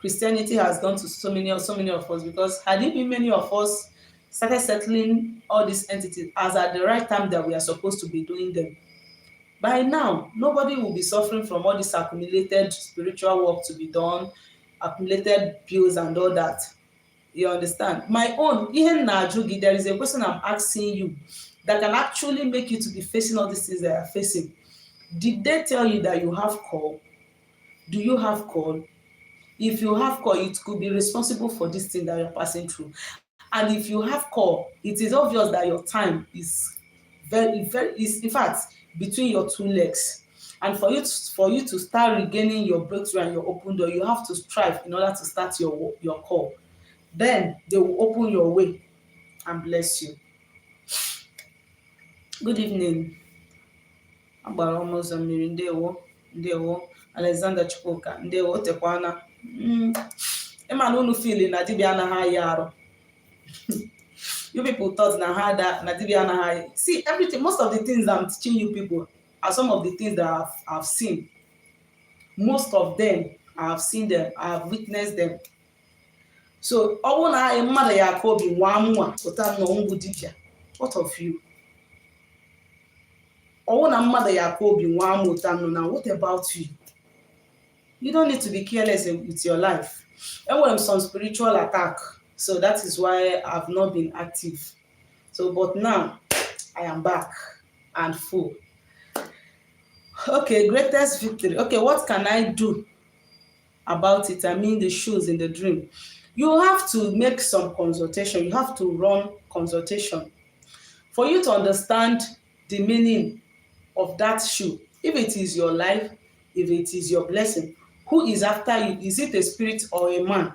Speaker 1: Christianity has done to so many of us, because had it been many of us started settling all these entities as at the right time that we are supposed to be doing them, by now nobody will be suffering from all this accumulated spiritual work to be done, accumulated bills and all that. You understand? My own, ihe m na-ajụ gị, there is a question I'm asking you that can actually make you to be facing all these things that are facing. Did they tell you that you have call? Do you have call? If you have call, it could be responsible for this thing that you're passing through. And if you have call, it is obvious that your time is very, very, is in fact between your two legs. And for you to start regaining your breakthrough and your open door, you have to strive in order to start your call. Then they will open your way and bless you. Good evening. Agbara ọma ụzọ mmiri, ndewo. Ndewo. Alexander Chukwuka, ndewo. O tekwana. Ịma na unu feel na dibịa anaghị ayị arụ. You people thought na ha da na dibịa anaghị ayị. See, everything, most of the things I'm teaching you people are some of the things that I've seen. Most of them, I've seen them, I've witnessed them. So ọ bụrụ na anyị mmadụ ya aka obi nwa mụnwa pụta nnọọ ngwụ dibịa, what of you? Ọ bụrụ na mmadụ ya aka obi nwa mụta nọ na, what about you? You don't need to be careless with your life. Enwere m some spiritual attack, so that is why I've not been active. So, but now I am back and full. Okay, greatest victory. Okay, what can I do about it? I mean, the shoes in the dream. You have to make some consultation. You have to run consultation for you to understand the meaning of that shoe. If it is your life, if it is your blessing, who is after you? Is it a spirit or a man?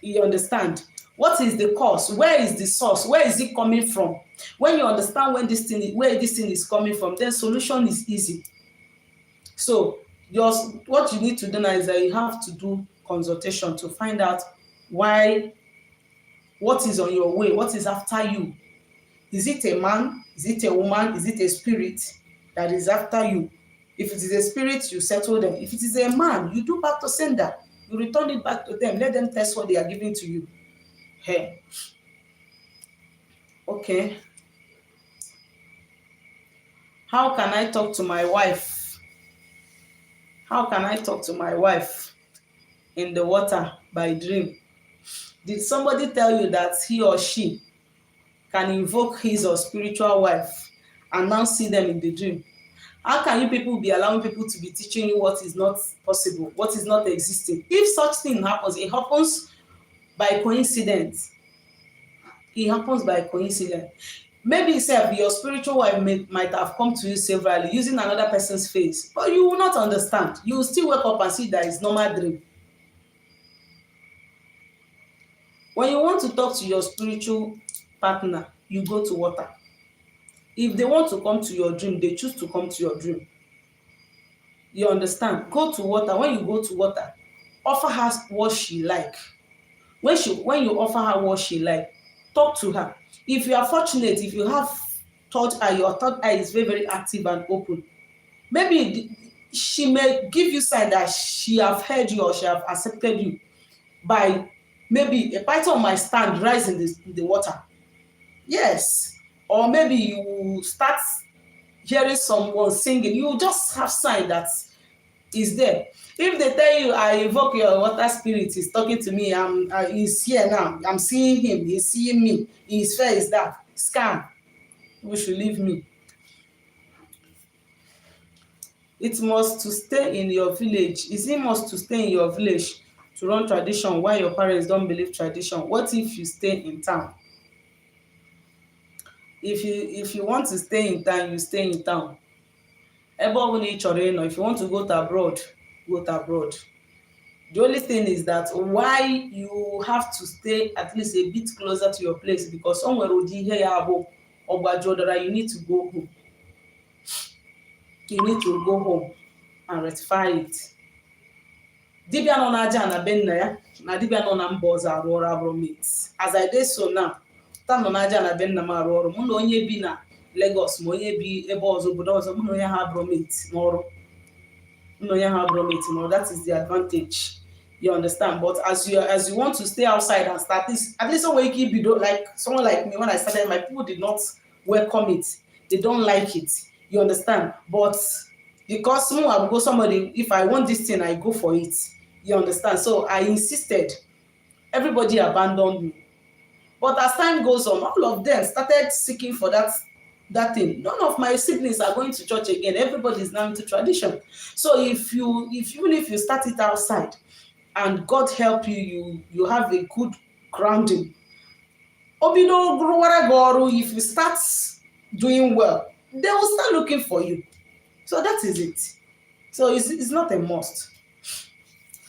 Speaker 1: You understand? What is the cause? Where is the source? Where is it coming from? When you understand when this thing where this thing is coming from, then solution is easy. So your what you need to do now is that you have to do consultation to find out why, what is on your way, what is after you. Is it a man? Is it a woman? Is it a spirit that is after you? If it is a spirit, you settle them. If it is a man, you do back to sender. You return it back to them. Let them test what they are giving to you. Hey. Okay. How can I talk to my wife? How can I talk to my wife in the water by dream? Did somebody tell you that he or she can invoke his or spiritual wife and now see them in the dream? How can you people be allowing people to be teaching you what is not possible, what is not existing? If such thing happens, it happens by coincidence. It happens by coincidence. Maybe sef, your spiritual wife might have come to you severally using another person's face, but you will not understand. You will still wake up and see that it's normal dream. When you want to talk to your spiritual partner, you go to water. If they want to come to your dream, they choose to come to your dream. You understand? Go to water. When you go to water, offer her what she like. When you offer her what she like, talk to her. If you are fortunate, if you have third eye, your third eye is very, very active and open, maybe she may give you sign that she have heard you or she have accepted you by maybe a python might stand, rise in the water. Yes. Or maybe you start hearing someone singing. You just have sign that is there. If they tell you, "I invoke your water spirit, he's talking to me, I'm he's here now, I'm seeing him, he's seeing me, his face is that," scam. You should leave me. It must to stay in your village. Is it must to stay in your village to run tradition while your parents don't believe tradition? What if you stay in town? If you want to stay in town, you stay in town. Ebe ọbụla ị chọrọ ịnọ, if you want to go to abroad, go to abroad. The only thing is that why you have to stay at least a bit closer to your place, because o nwere ụdị ihe ya bụ ọgbajudara, you need to go home. You need to go home and rectify it. Dibịa nọ n'aja na be nna ya na dibịa nọ na mba ọzọ arụ ọrụ abụrụ mates. As I dey so now, ta nọ n'aja na be nna m arụ ọrụ, mụ na onye bi na Lagos ma onye bi ebe ọzọ, obodo ọzọ, mụ na onye ha abụrụ mate n'ọrụ. Mụ na onye ha abụrụ mate n'ọrụ. That is the advantage. You understand? But as you want to stay outside and start this, at least o nwere ike ibido, like someone like me, when I started, my people did not welcome it. They don't like it. You understand? But because mụ abụgo somebody, if I want this thing, I go for it. You understand? So I insisted. Everybody abandoned me. But as time goes on, all of them started seeking for that thing. None of my siblings are going to church again. Everybody is now into tradition. So if even if you start it outside and God help you, you have a good grounding. O bido rụwara gị ọrụ, if you start doing well, they will start looking for you. So that is it. So it's not a must.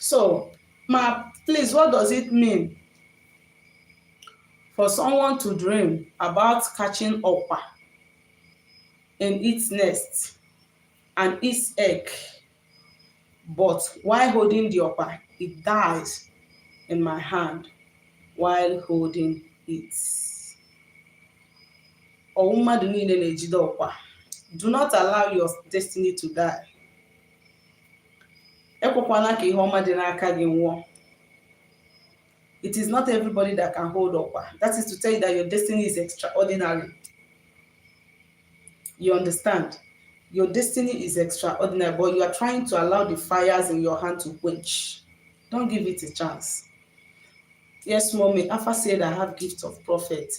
Speaker 1: So, ma, please, what does it mean for someone to dream about catching ọkwa in its nest and its egg? But while holding the ọkwa, it dies in my hand while holding it. Ọwụ mmadụ niile na-ejide ọkwa. Do not allow your destiny to die. Ekwekwana ka ihe ọma dị n'aka gị nwụọ. It is not everybody that can hold ọkwa. That is to tell you that your destiny is extraordinary. You understand? Your destiny is extraordinary, but you are trying to allow the fires in your hand to quench. Don't give it a chance. Yes, mommy. Afa said I have gift of prophet.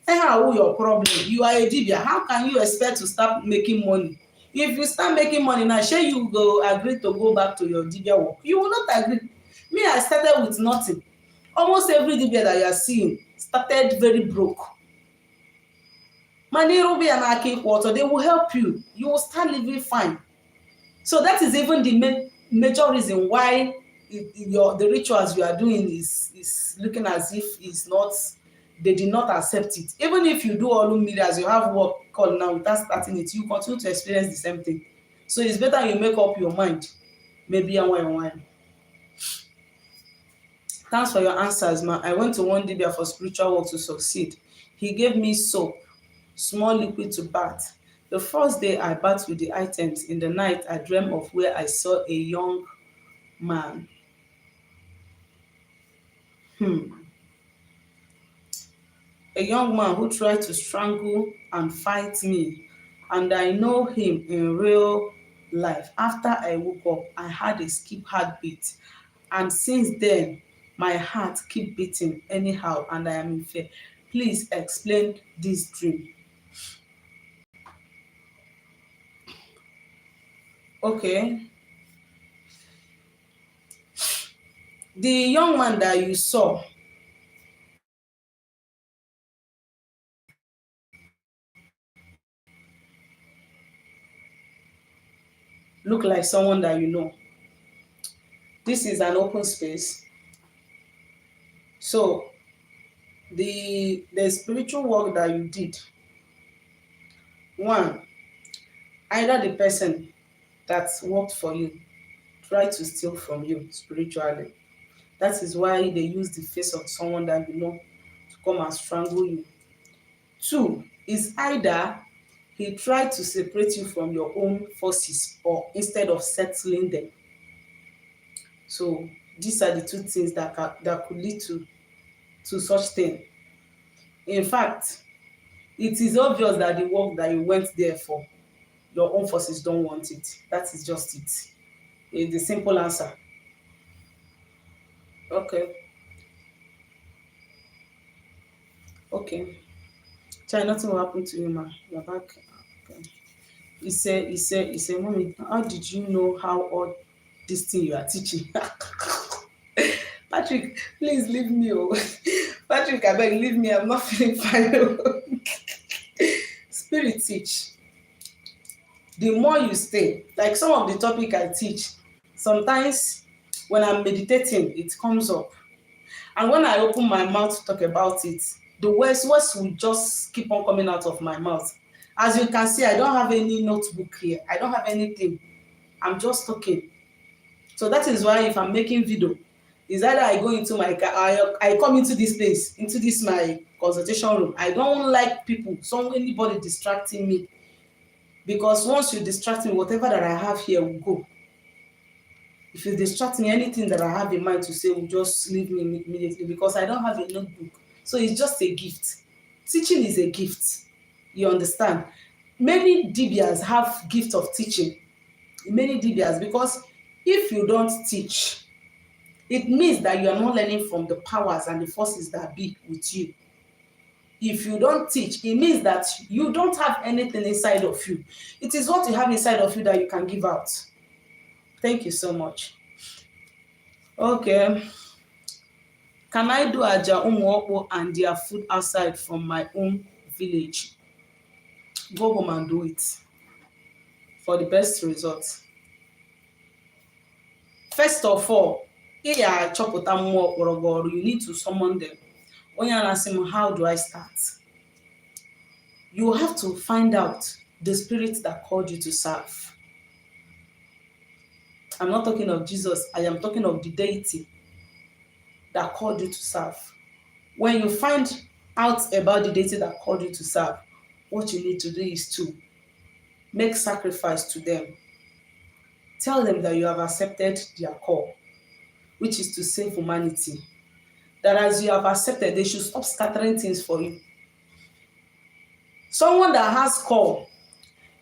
Speaker 1: How your problem? You are a dibia. How can you expect to start making money? If you start making money now, sure you go agree to go back to your dibia work. You will not agree. Me, I started with nothing. Almost every dibia that you are seeing started very broke. Mana ịrụba ya n'aka ịkwụ ọtọ, they will help you. You will start living fine. So that is even the major reason why the rituals you are doing is looking as if it's not, they did not accept it. Even if you do all mmiri as you have work call now without starting it, you continue to experience the same thing. So it's better you make up your mind. Maybe nwayọ nwayọ. Thanks for your answers, ma. I went to one dibia for spiritual work to succeed. He gave me soap, small liquid to bath. The first day I bathed with the items. In the night, I dreamt of where I saw a young man. A young man who tried to strangle and fight me, and I know him in real life. After I woke up, I had a skip heartbeat, and since then, my heart keep beating anyhow, and I am in fear. Please explain this dream. Okay. The young man that you saw look like someone that you know. This is an open space. So the spiritual work that you did, one, either the person that worked for you tried to steal from you spiritually. That is why they use the face of someone that you know to come and strangle you. Two, is either he tried to separate you from your own forces or instead of settling them. So these are the two things that could lead to such thing. In fact, it is obvious that the work that you went there for, your own forces don't want it. That is just it. It's the simple answer. Okay. Okay. Chai, nothing will happen to you, ma. You're back. Okay. He said, Mommy, how did you know how all this thing you are teaching? Patrick, please leave me. Oh. Patrick, I beg, leave me. I'm not feeling fine. Oh. Spirit teach. The more you stay, like some of the topic I teach, sometimes when I'm meditating, it comes up. And when I open my mouth to talk about it, the words will just keep on coming out of my mouth. As you can see, I don't have any notebook here. I don't have anything. I'm just talking. So that is why if I'm making video, is either I go into my car, I come into this place, into this my consultation room. I don't like people, anybody distracting me. Because once you distract me, whatever that I have here will go. If you distract me, anything that I have in mind to say will just leave me immediately because I don't have a notebook. So it's just a gift. Teaching is a gift. You understand? Many dibias have gift of teaching. Many dibias, because if you don't teach, it means that you are not learning from the powers and the forces that be with you. If you don't teach, it means that you don't have anything inside of you. It is what you have inside of you that you can give out. Thank you so much. Okay. Can I do aja umuokpo and their food outside from my own village? Go home and do it for the best result. First of all, ị ga-achọpụta mmụọ kpọrọ gị ọrụ. You need to summon them. Onye a na-asị m, how do I start? You have to find out the spirit that called you to serve. I'm not talking of Jesus. I am talking of the deity that called you to serve. When you find out about the deity that called you to serve, what you need to do is to make sacrifice to them. Tell them that you have accepted their call, which is to save humanity. That as you have accepted, they should stop scattering things for you. Someone that has call,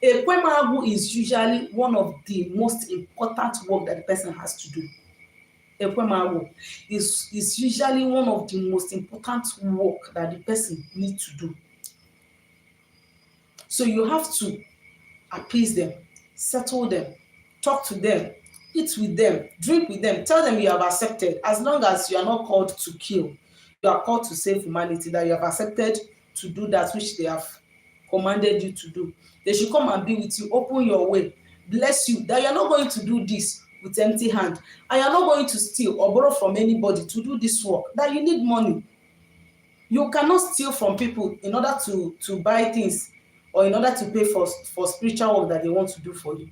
Speaker 1: Ekwemagwu is usually one of the most important work that the person has to do. Ekwemagwu is usually one of the most important work that the person needs to do. So you have to appease them, settle them, talk to them, eat with them, drink with them, tell them you have accepted. As long as you are not called to kill, you are called to save humanity, that you have accepted to do that which they have commanded you to do. They should come and be with you, open your way, bless you, that you are not going to do this with empty hand, and you are not going to steal or borrow from anybody to do this work, that you need money. You cannot steal from people in order to buy things or in order to pay for spiritual work that they want to do for you.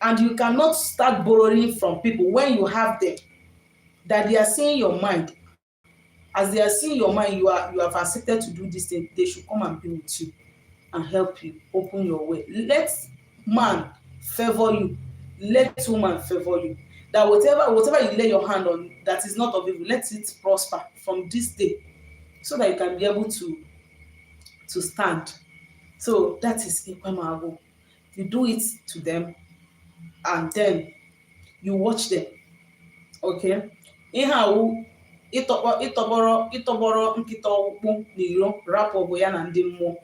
Speaker 1: And you cannot start borrowing from people when you have them, that they are seeing your mind. As they are seeing your mind, you have accepted to do this thing, they should come and be with you and help you open your way. Let man favor you, let woman favor you. That whatever you lay your hand on that is not of evil, let it prosper from this day, so that you can be able to stand. So that is Ekwemagwu. You do it to them and then you watch them. Okay? Ihe awụ ịtọkpọ ịtọgbọrọ ịtọgbọrọ nkịta ọkpụkpụ n'iro, rapụ ọgụ ya na ndị mmụọ.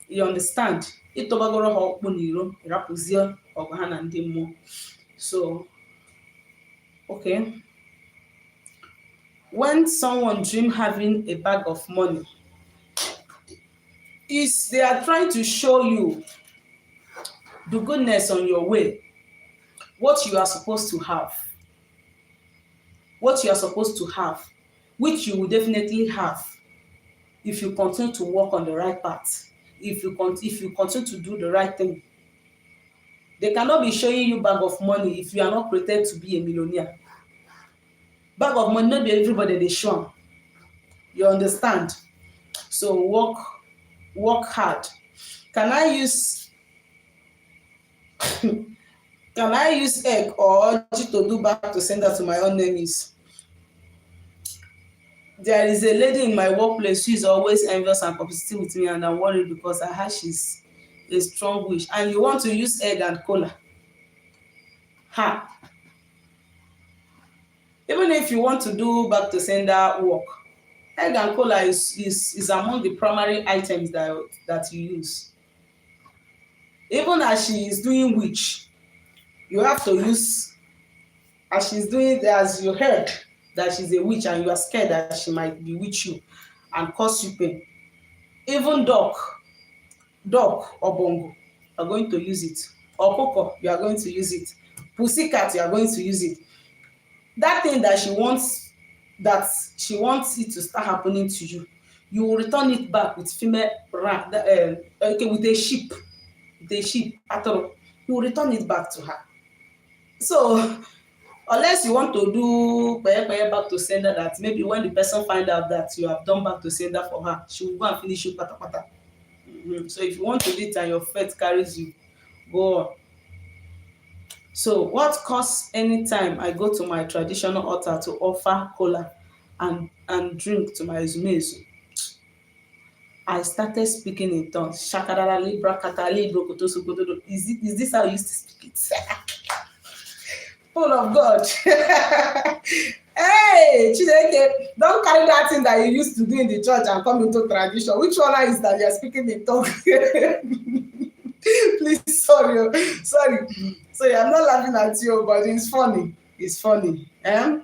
Speaker 1: You understand? Ịtọgbagoro ha ọkpụkpụ n'iro, rapụzie ọgụ ha na ndị mmụọ. So, okay. When someone dream having a bag of money, is they are trying to show you the goodness on your way, what you are supposed to have, what you are supposed to have, which you will definitely have if you continue to walk on the right path, if you continue to do the right thing. They cannot be showing you bag of money if you are not created to be a millionaire. Bag of money, no be everybody dey show am. You understand? So work hard. Can I use egg or ọjị to do back to sender to my own enemies? There is a lady in my workplace who is always envious and competitive with me, and I'm worried because I heard she's a strong witch. And you want to use egg and kola? Ha! Even if you want to do back to sender work, egg and kola is among the primary items that you use. Even as she is doing witch, you have to use, as she's doing, as you heard that she's a witch and you are scared that she might bewitch you and cause you pain. Even duck, duck or bongo, you are going to use it. Or coco, you are going to use it. Pussycat, you are going to use it. That thing that she wants it to start happening to you, you will return it back with female rat, okay, with a sheep, atụrụ. You will return it back to her. So unless you want to do kpee kpee back to sender, that maybe when the person find out that you have done back to sender for her, she will go and finish you patapata. So if you want to do it and your faith carries you, go on. So what cause anytime I go to my traditional altar to offer kola and drink to my ezumezu, I started speaking in tongues. Shakarara libra katali brokotosokotodo. Is this how you used to speak it? Full of God. Hey, Chineke, don't carry that thing that you used to do in the church and come into tradition. Which one is that you are speaking in tongue? Please, sorry, oh, sorry. Sorry, I'm not laughing at you, but it's funny. It's funny. Eh?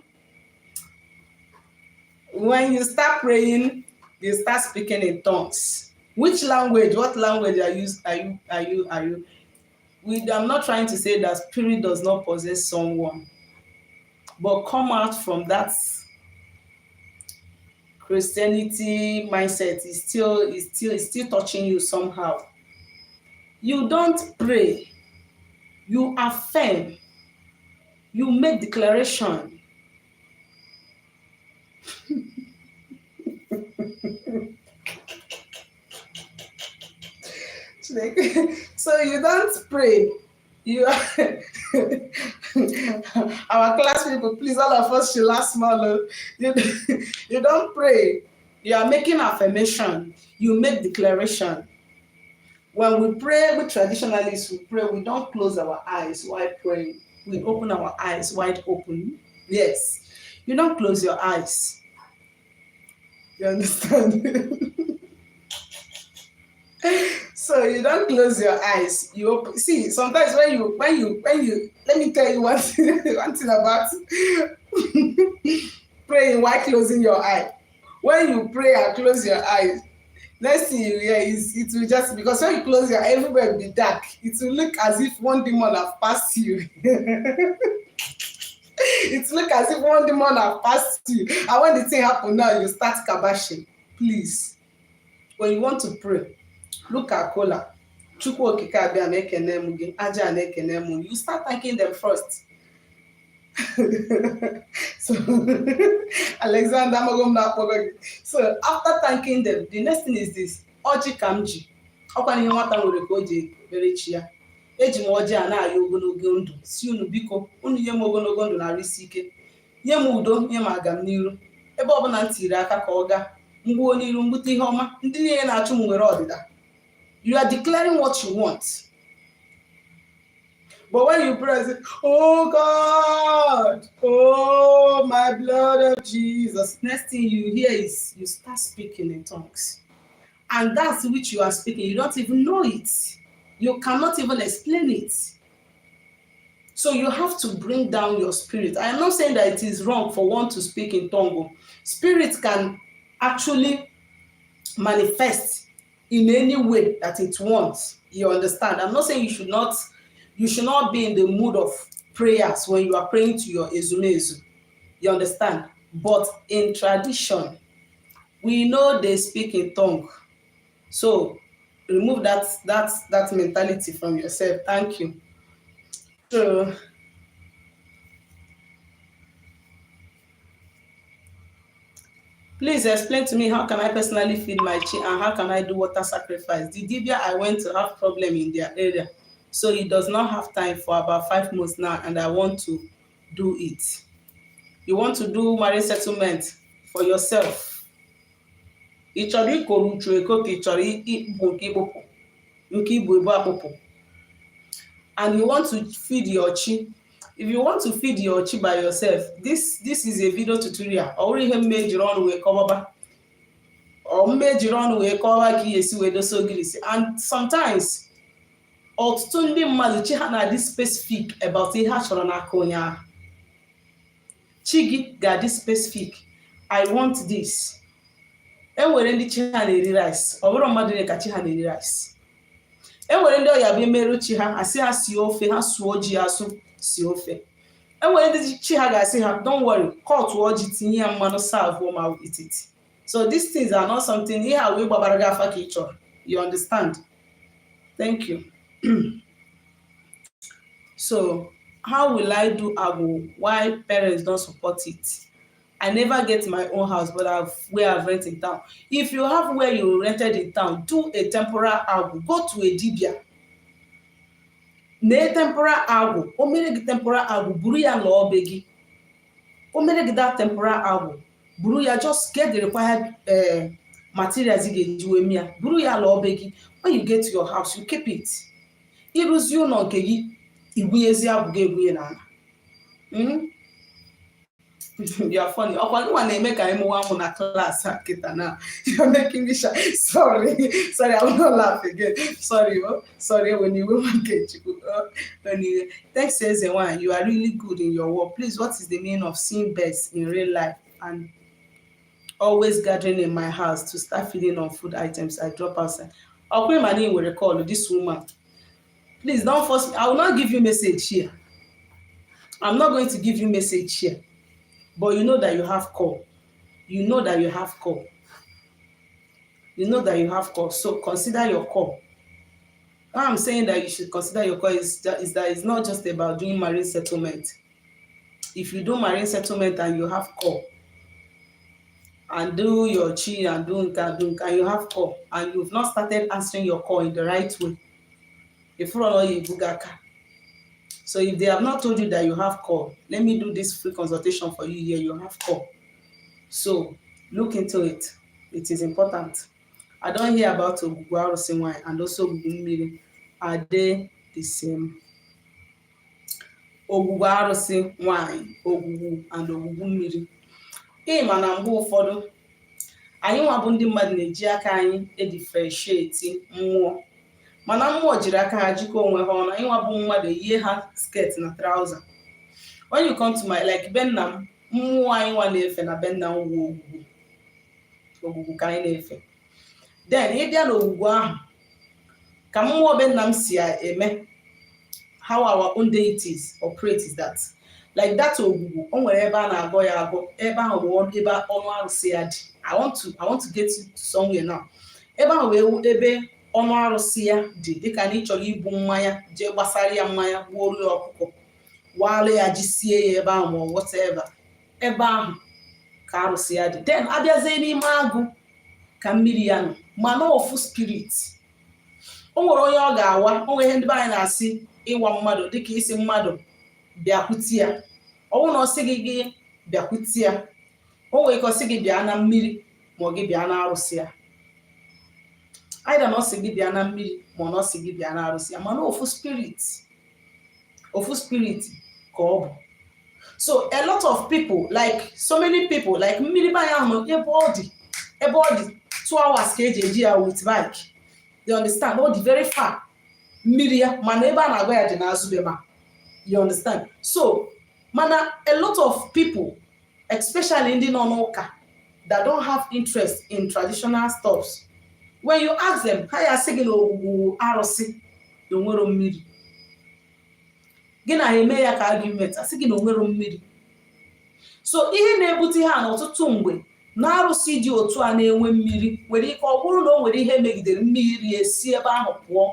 Speaker 1: When you start praying, you start speaking in tongues. Which language? What language are you? Are you? Are you? Are you? I'm not trying to say that spirit does not possess someone, but come out from that Christianity mindset is still touching you somehow. You don't pray, you affirm. You make declaration. So you don't pray. You our class people, please, all of us should last small. Oh. You don't pray. You are making affirmation. You make declaration. When we pray, we traditionalists, we pray, we don't close our eyes while praying. We open our eyes wide open. Yes. You don't close your eyes. You understand? So you don't close your eyes. You open. See, sometimes when you let me tell you one thing, one thing about praying while closing your eye. When you pray and close your eyes, next thing you hear is, it will just, because when you close your eye, everywhere will be dark. It will look as if one demon have passed you. It look as if one demon have passed you. And when the thing happen now, you start kabashing. Please, when you want to pray, look at kola. Chukwu Okike Abịama, ekene m gị. Aja na-ekene m. You start thanking them first. So Alexander, amago m na-akpọgo gị. So after thanking them, the next thing is this: ọjị ka m ji ọkwa na ihe nwata nwere ka o ji ekpere chi ya. Eji m ọjị a na-ayọ ogologo ndụ, si unu biko, unu nye m ogologo ndụ na arụ isi ike, nye m udo, nye m agam n'iru. Ebe ọbụla m tiri aka ka ọ gaa mgbuo n'iru, mgbute ihe ọma. Ndị niile na-achụ m nwere ọdịda. You are declaring what you want. But when you pray, say, "Oh God, oh my blood of Jesus." Next thing you hear is you start speaking in tongues. And that's which you are speaking. You don't even know it. You cannot even explain it. So you have to bring down your spirit. I am not saying that it is wrong for one to speak in tongue. Spirit can actually manifest in any way that it wants. You understand? I'm not saying you should not be in the mood of prayers when you are praying to your ezumezu. You understand? But in tradition, we know they speak in tongue. So remove that mentality from yourself. Thank you. So please explain to me, how can I personally feed my chi and how can I do water sacrifice? The dibia I went to have problem in their area, so he does not have time for about 5 months now, and I want to do it. You want to do marriage settlement for yourself. Ị chọrọ ikoro uchu eko ka ị chọrọ ikpụ nke ikpụpụ nke ibu ebu akpụpụ, and you want to feed your chi. If you want to feed your chi by yourself, this is a video tutorial. Ọ bụrụ ihe mma ejiri ọnụ wee kọwaba, ọ mma ejiri ọnụ wee kọwa ka ị esi wee dosa ogirisi. And sometimes ọtụtụ ndị mmadụ, chi ha na-adị specific about ihe ha chọrọ n'aka onye ahụ. Chi gị ga-adị specific: "I want this." E nwere ndị chi ha na-eri rice. Ọ bụrụ mmadụ niile ka chi ha na-eri rice. E nwere ndị ọya bụ emerụ chi ha, asị ha sie ofe, ha sụọ ji, asụ sie ofe. E nwere ndị chi ha ga-asị ha, "Don't worry, kọtụọ ji, tinye ya mmanụ, serve ma eat it." So these things are not something ihe a wee gbabara gị afa ka ị chọrọ. You understand? Thank you. So how will I do agwụ why parents don't support it? I never get my own house, but I've where I've rent in town. If you have where you rented in town, do a temporal agwụ. Go to a dibia nee temporal agwụ. O mere gị temporal agwụ, buru ya lụọ be gị. O mere gị that temporal agwụ, buru ya, just get the required materials ị ga-eji wee mee ya, buru ya lụọ be gị. When you get to your house, you keep it. Ịrụzi ụlọ nke gị, igwunyezi agwụ gị, egwunye n'ala. You are funny. Ọkwa gị nwa na-eme ka anyị mụwa amụ na class a kịta na. You are making me shy. Sorry, sorry, I will not laugh again. Sorry, oh, sorry. When you nke Chukwu, oh, when you thanks. Eze nwanyị, you are really good in your work. Please, what is the meaning of seeing birds in real life and always gathering in my house to start feeding on food items I drop outside? Ọkwa ịma na ị nwere call. This woman, please don't force me. I will not give you message here. I'm not going to give you message here, but you know that you have call. You know that you have call. You know that you have call. So consider your call. Why I'm saying that you should consider your call is that it's not just about doing marriage settlement. If you do marine settlement and you have call, and do your chi and do nka and do nka and you have call and you've not started answering your call in the right way, ifuru na ọ ya ebuga aka. So if they have not told you that you have call, let me do this free consultation for you here. You have call, so look into it. It is important. I don hear about ogwugwu arụsị nwanyị and also ogwugwu mmiri. Are they the same? Ogwugwu arụsị nwanyị, ogwugwu and ogwugwu mmiri. Ị ma na mgbe ụfọdụ anyị nwa bụ ndị mmadụ na-eji aka anyị edifferentiate mmụọ, mana mmụọ jiri aka ha jikọ onwe ha ọnụ. Anyị nwa bụ mmadụ eyie ha skirt na trouser. When you come to my, like, be nna m, mmụọ anyị nwa na-efe na be nna m wu ogwugwu. Ogwugwu ka anyị na-efe. Then ịbịa n'ogwugwu ahụ, ka mmụọ be nna m si eme, how our own deities operate is that, like, that ogwugwu, o nwere ebe a na-agọ ya agọ. Ebe ahụ bụ ebe ọnụ arụsị ya dị. I want to get you to somewhere now. Ebe ahụ wee ebe ọnụ arụsị ya dị, dịka na ị chọrọ ibu mmanya jee gbasara ya mmanya, gbuoro ya ọkụkọ, waalụ ya ji, sie ya ebe ahụ, ma ọ whatever. Ebe ahụ ka arụsị ya dị. Then abịazie n'ime agụ ka mmiri ya nọ, mana ofu spirit. O nwere onye ọ ga-awa. O nwere ihe ndị be anyị na-asị ịwa mmadụ, dịka isi mmadụ bịakwute ya. Ọ bụrụ na ọ sị gị gị bịakwute ya, o nwere ike ọ sị gị bịa na mmiri, ma ọ gị bịa na arụsị ya. Either na ọ sị gị bịa na mmiri, ma ọ na ọ sị gị bịa na arụsị ya, mana ofu spirit, ofu spirit ka ọ bụ. So a lot of people, like so many people, like mmiri be anyị ahụ, ebe ọ dị 2 hours ka eji eji ya with bike, you understand? Ọ dị very far, mmiri ya, mana ebe a na-agwa ya dị n'azụ be ma, you understand? So mana a lot of people, especially ndị nọ n'ụka that don't have interest in traditional stuffs, when you ask them, ha ya asị gị na ogwugwu arụsị na onwero mmiri. Gị na ha eme ya ka argument, asị gị na onwero mmiri. So ihe na-ebute ihe a n'ọtụtụ mgbe na arụsị dị otu a na-enwe mmiri nwere ike ọ bụrụ na o nwere ihe megidere mmiri esi ebe ahụ pụọ.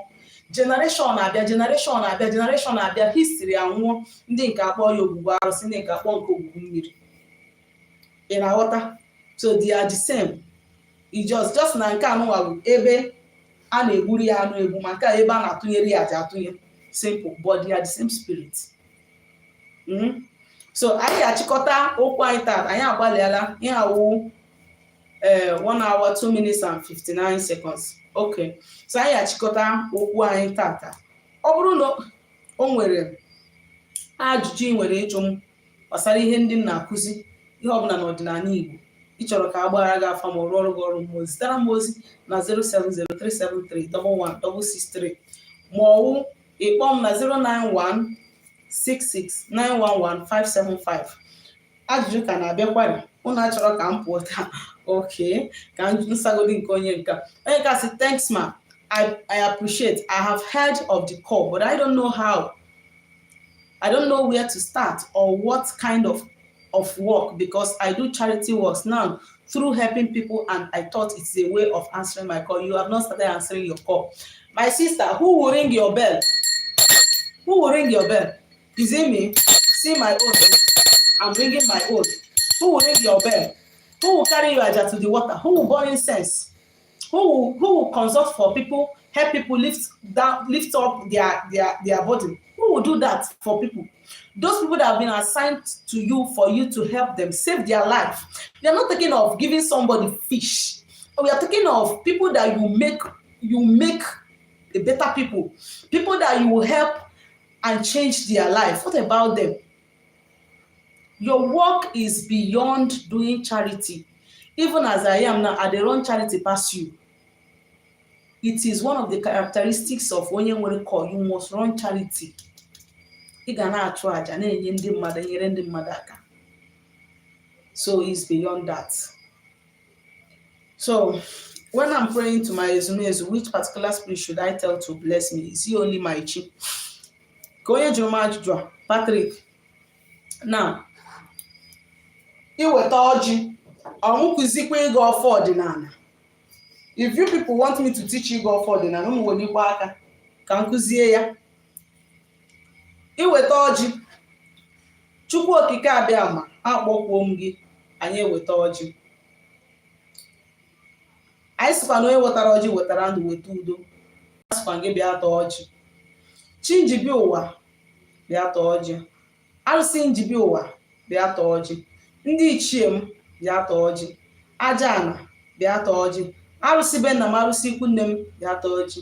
Speaker 1: Generation na-abịa, generation na-abịa, generation na-abịa, history anwụọ. Ndị nke akpọ ya ogwugwu arụsị, ndị nke akpọ nke ogwugwu mmiri. Ị na-aghọta? So they are the same. I just na nke anụnwa bụ ebe a na-egburu ya anụ egbu, ma nke a ebe a na-atụnyere ya aja atụnye. Simple, but they are the same spirit. So anyị ga-achịkọta okwu anyị taa. Anyị agbalịala ihe awụ 1 hour 2 minutes and 59 seconds. Okay, so anyị ga-achịkọta okwu anyị tata. Ọ bụrụ na o nwere ajụjụ ị nwere ịjụ m gbasara ihe ndị m na-akụzi, ihe ọbụla n'ọdịnala Igbo, ị chọrọ ka a gbara gị afa, ma ọ rụọ ọrụ gị ọrụ mmụọ, zitere m ozi na 07037311663, ma ọwụ ịkpọ m na 09166911575. Ajụjụ ka na-abịakwari. Unu achọrọ ka m pụọ taa? Okay, ka m nsagodi nke onye nka. Onye nka sị, "Thanks ma, I appreciate. I have heard of the call, but I don't know how. I don't know where to start or what kind of work, because I do charity works now through helping people and I thought it's a way of answering my call." You have not started answering your call. My sister, who will ring your bell? Who will ring your bell? Is it me? See my own. I'm ringing my own. Who will ring your bell? Who will carry your aja to the water? Who will burn incense? Who will consult for people, help people lift down, lift up their body? Who will do that for people? Those people that have been assigned to you for you to help them save their life. We are not talking of giving somebody fish. We are talking of people that you make a better people, people that you will help and change their life. What about them? Your work is beyond doing charity. Even as I am now, I dey run charity pass you. It is one of the characteristics of onye nwere call. You must run charity. Ị ga na-achụ àjà, na-enye ndị mmadụ, enyere ndị mmadụ aka. So it's beyond that. So when I'm praying to my ezumezu, which particular spirit should I tell to bless me? Is he only my chi? Ka onye jụrụ m ajụjụ a, Patrick. Now, iweta ọjị, ọmụkụzikwa ịga ọfọ ọdịnala. If you people want me to teach ịga ọfọ ọdịnala, unu welikwa aka ka m kụzie ya. Iweta ọjị, Chukwu Okike Abịa Ma, akpọkwuo m gị. Anyị eweta ọjị. Anyị sịkwa na onye wetara ọjị wetara ndụ, weta udo. A sịkwa gị bịa taa ọjị. Chi njibi ụwa, bịa taa ọjị. Arụsị njibi ụwa, bịa taa ọjị. Ndị ichie m, bịa taa ọjị. Aja ana, bịa taa ọjị. Arụsị be nna m, arụsị ikwu nne m, bịa taa ọjị.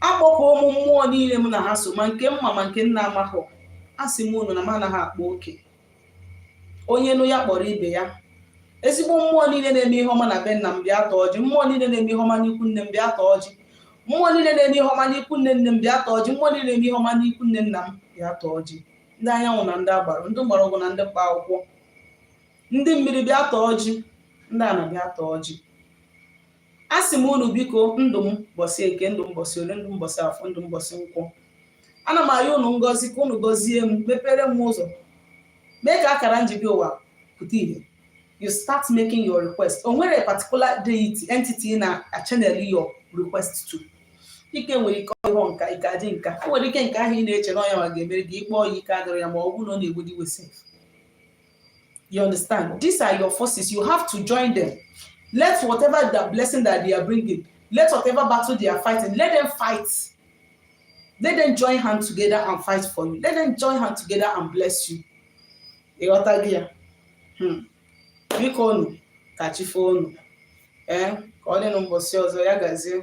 Speaker 1: Akpọkọ ụmụ mmụọ niile m na ha so, ma nke mma ma nke nna amahụ. A sị m unu na m anaghị akpa oke. Onye nụ ya kpọrọ ibe ya. Ezigbo mmụọ niile na-eme ihe ọma na be nna m, bịa taa ọjị. Mmụọ niile na-eme ihe ọma n'ikwu nne m, bịa taa ọjị. Mmụọ niile na-eme ihe ọma n'ikwu nne nne m, bịa taa ọjị. Mmụọ niile na-eme ihe ọma n'ikwu nne nna m, bịa taa ọjị. Ndị anyanwụ na ndị agbara, ndị mgbọrọgwụ na ndị mkpa akwụkwọ, ndị mmiri, bịa taa ọjị. Ndị ana, bịa taa ọjị. A sị m unu biko, ndụ m mbọsị Eke, ndụ m mbọsị Orie, ndụ m mbọsị Afọ, ndụ m mbọsị Nkwọ, ana m ayọ unu ngọzi ka unu gọzie m, mepere m ụzọ, mee ka akara njibi ụwa pụta ìhè. You start making your request. O nwere particular deity, entity na channel your request to. Ike nwere ike ịhụ nka, ike adị nka. O nwere ike nke ahụ ị na-eche na ọnya ma ga-emere gị, ịkpọ ya, ike adịrị ya, ma ọ bụrụ na ọ na-egbudi iwe sef. You understand? These are your forces. You have to join them. Let whatever the blessing that they are bringing, let whatever battle they are fighting, let them fight. Let them join hand together and fight for you. Let them join hand together and bless you. Ịghọta gị ya? Biko unu, ka chi foo unu. Ee, ka ọ dị n'ụbọchị ọzọ. Ya gazie.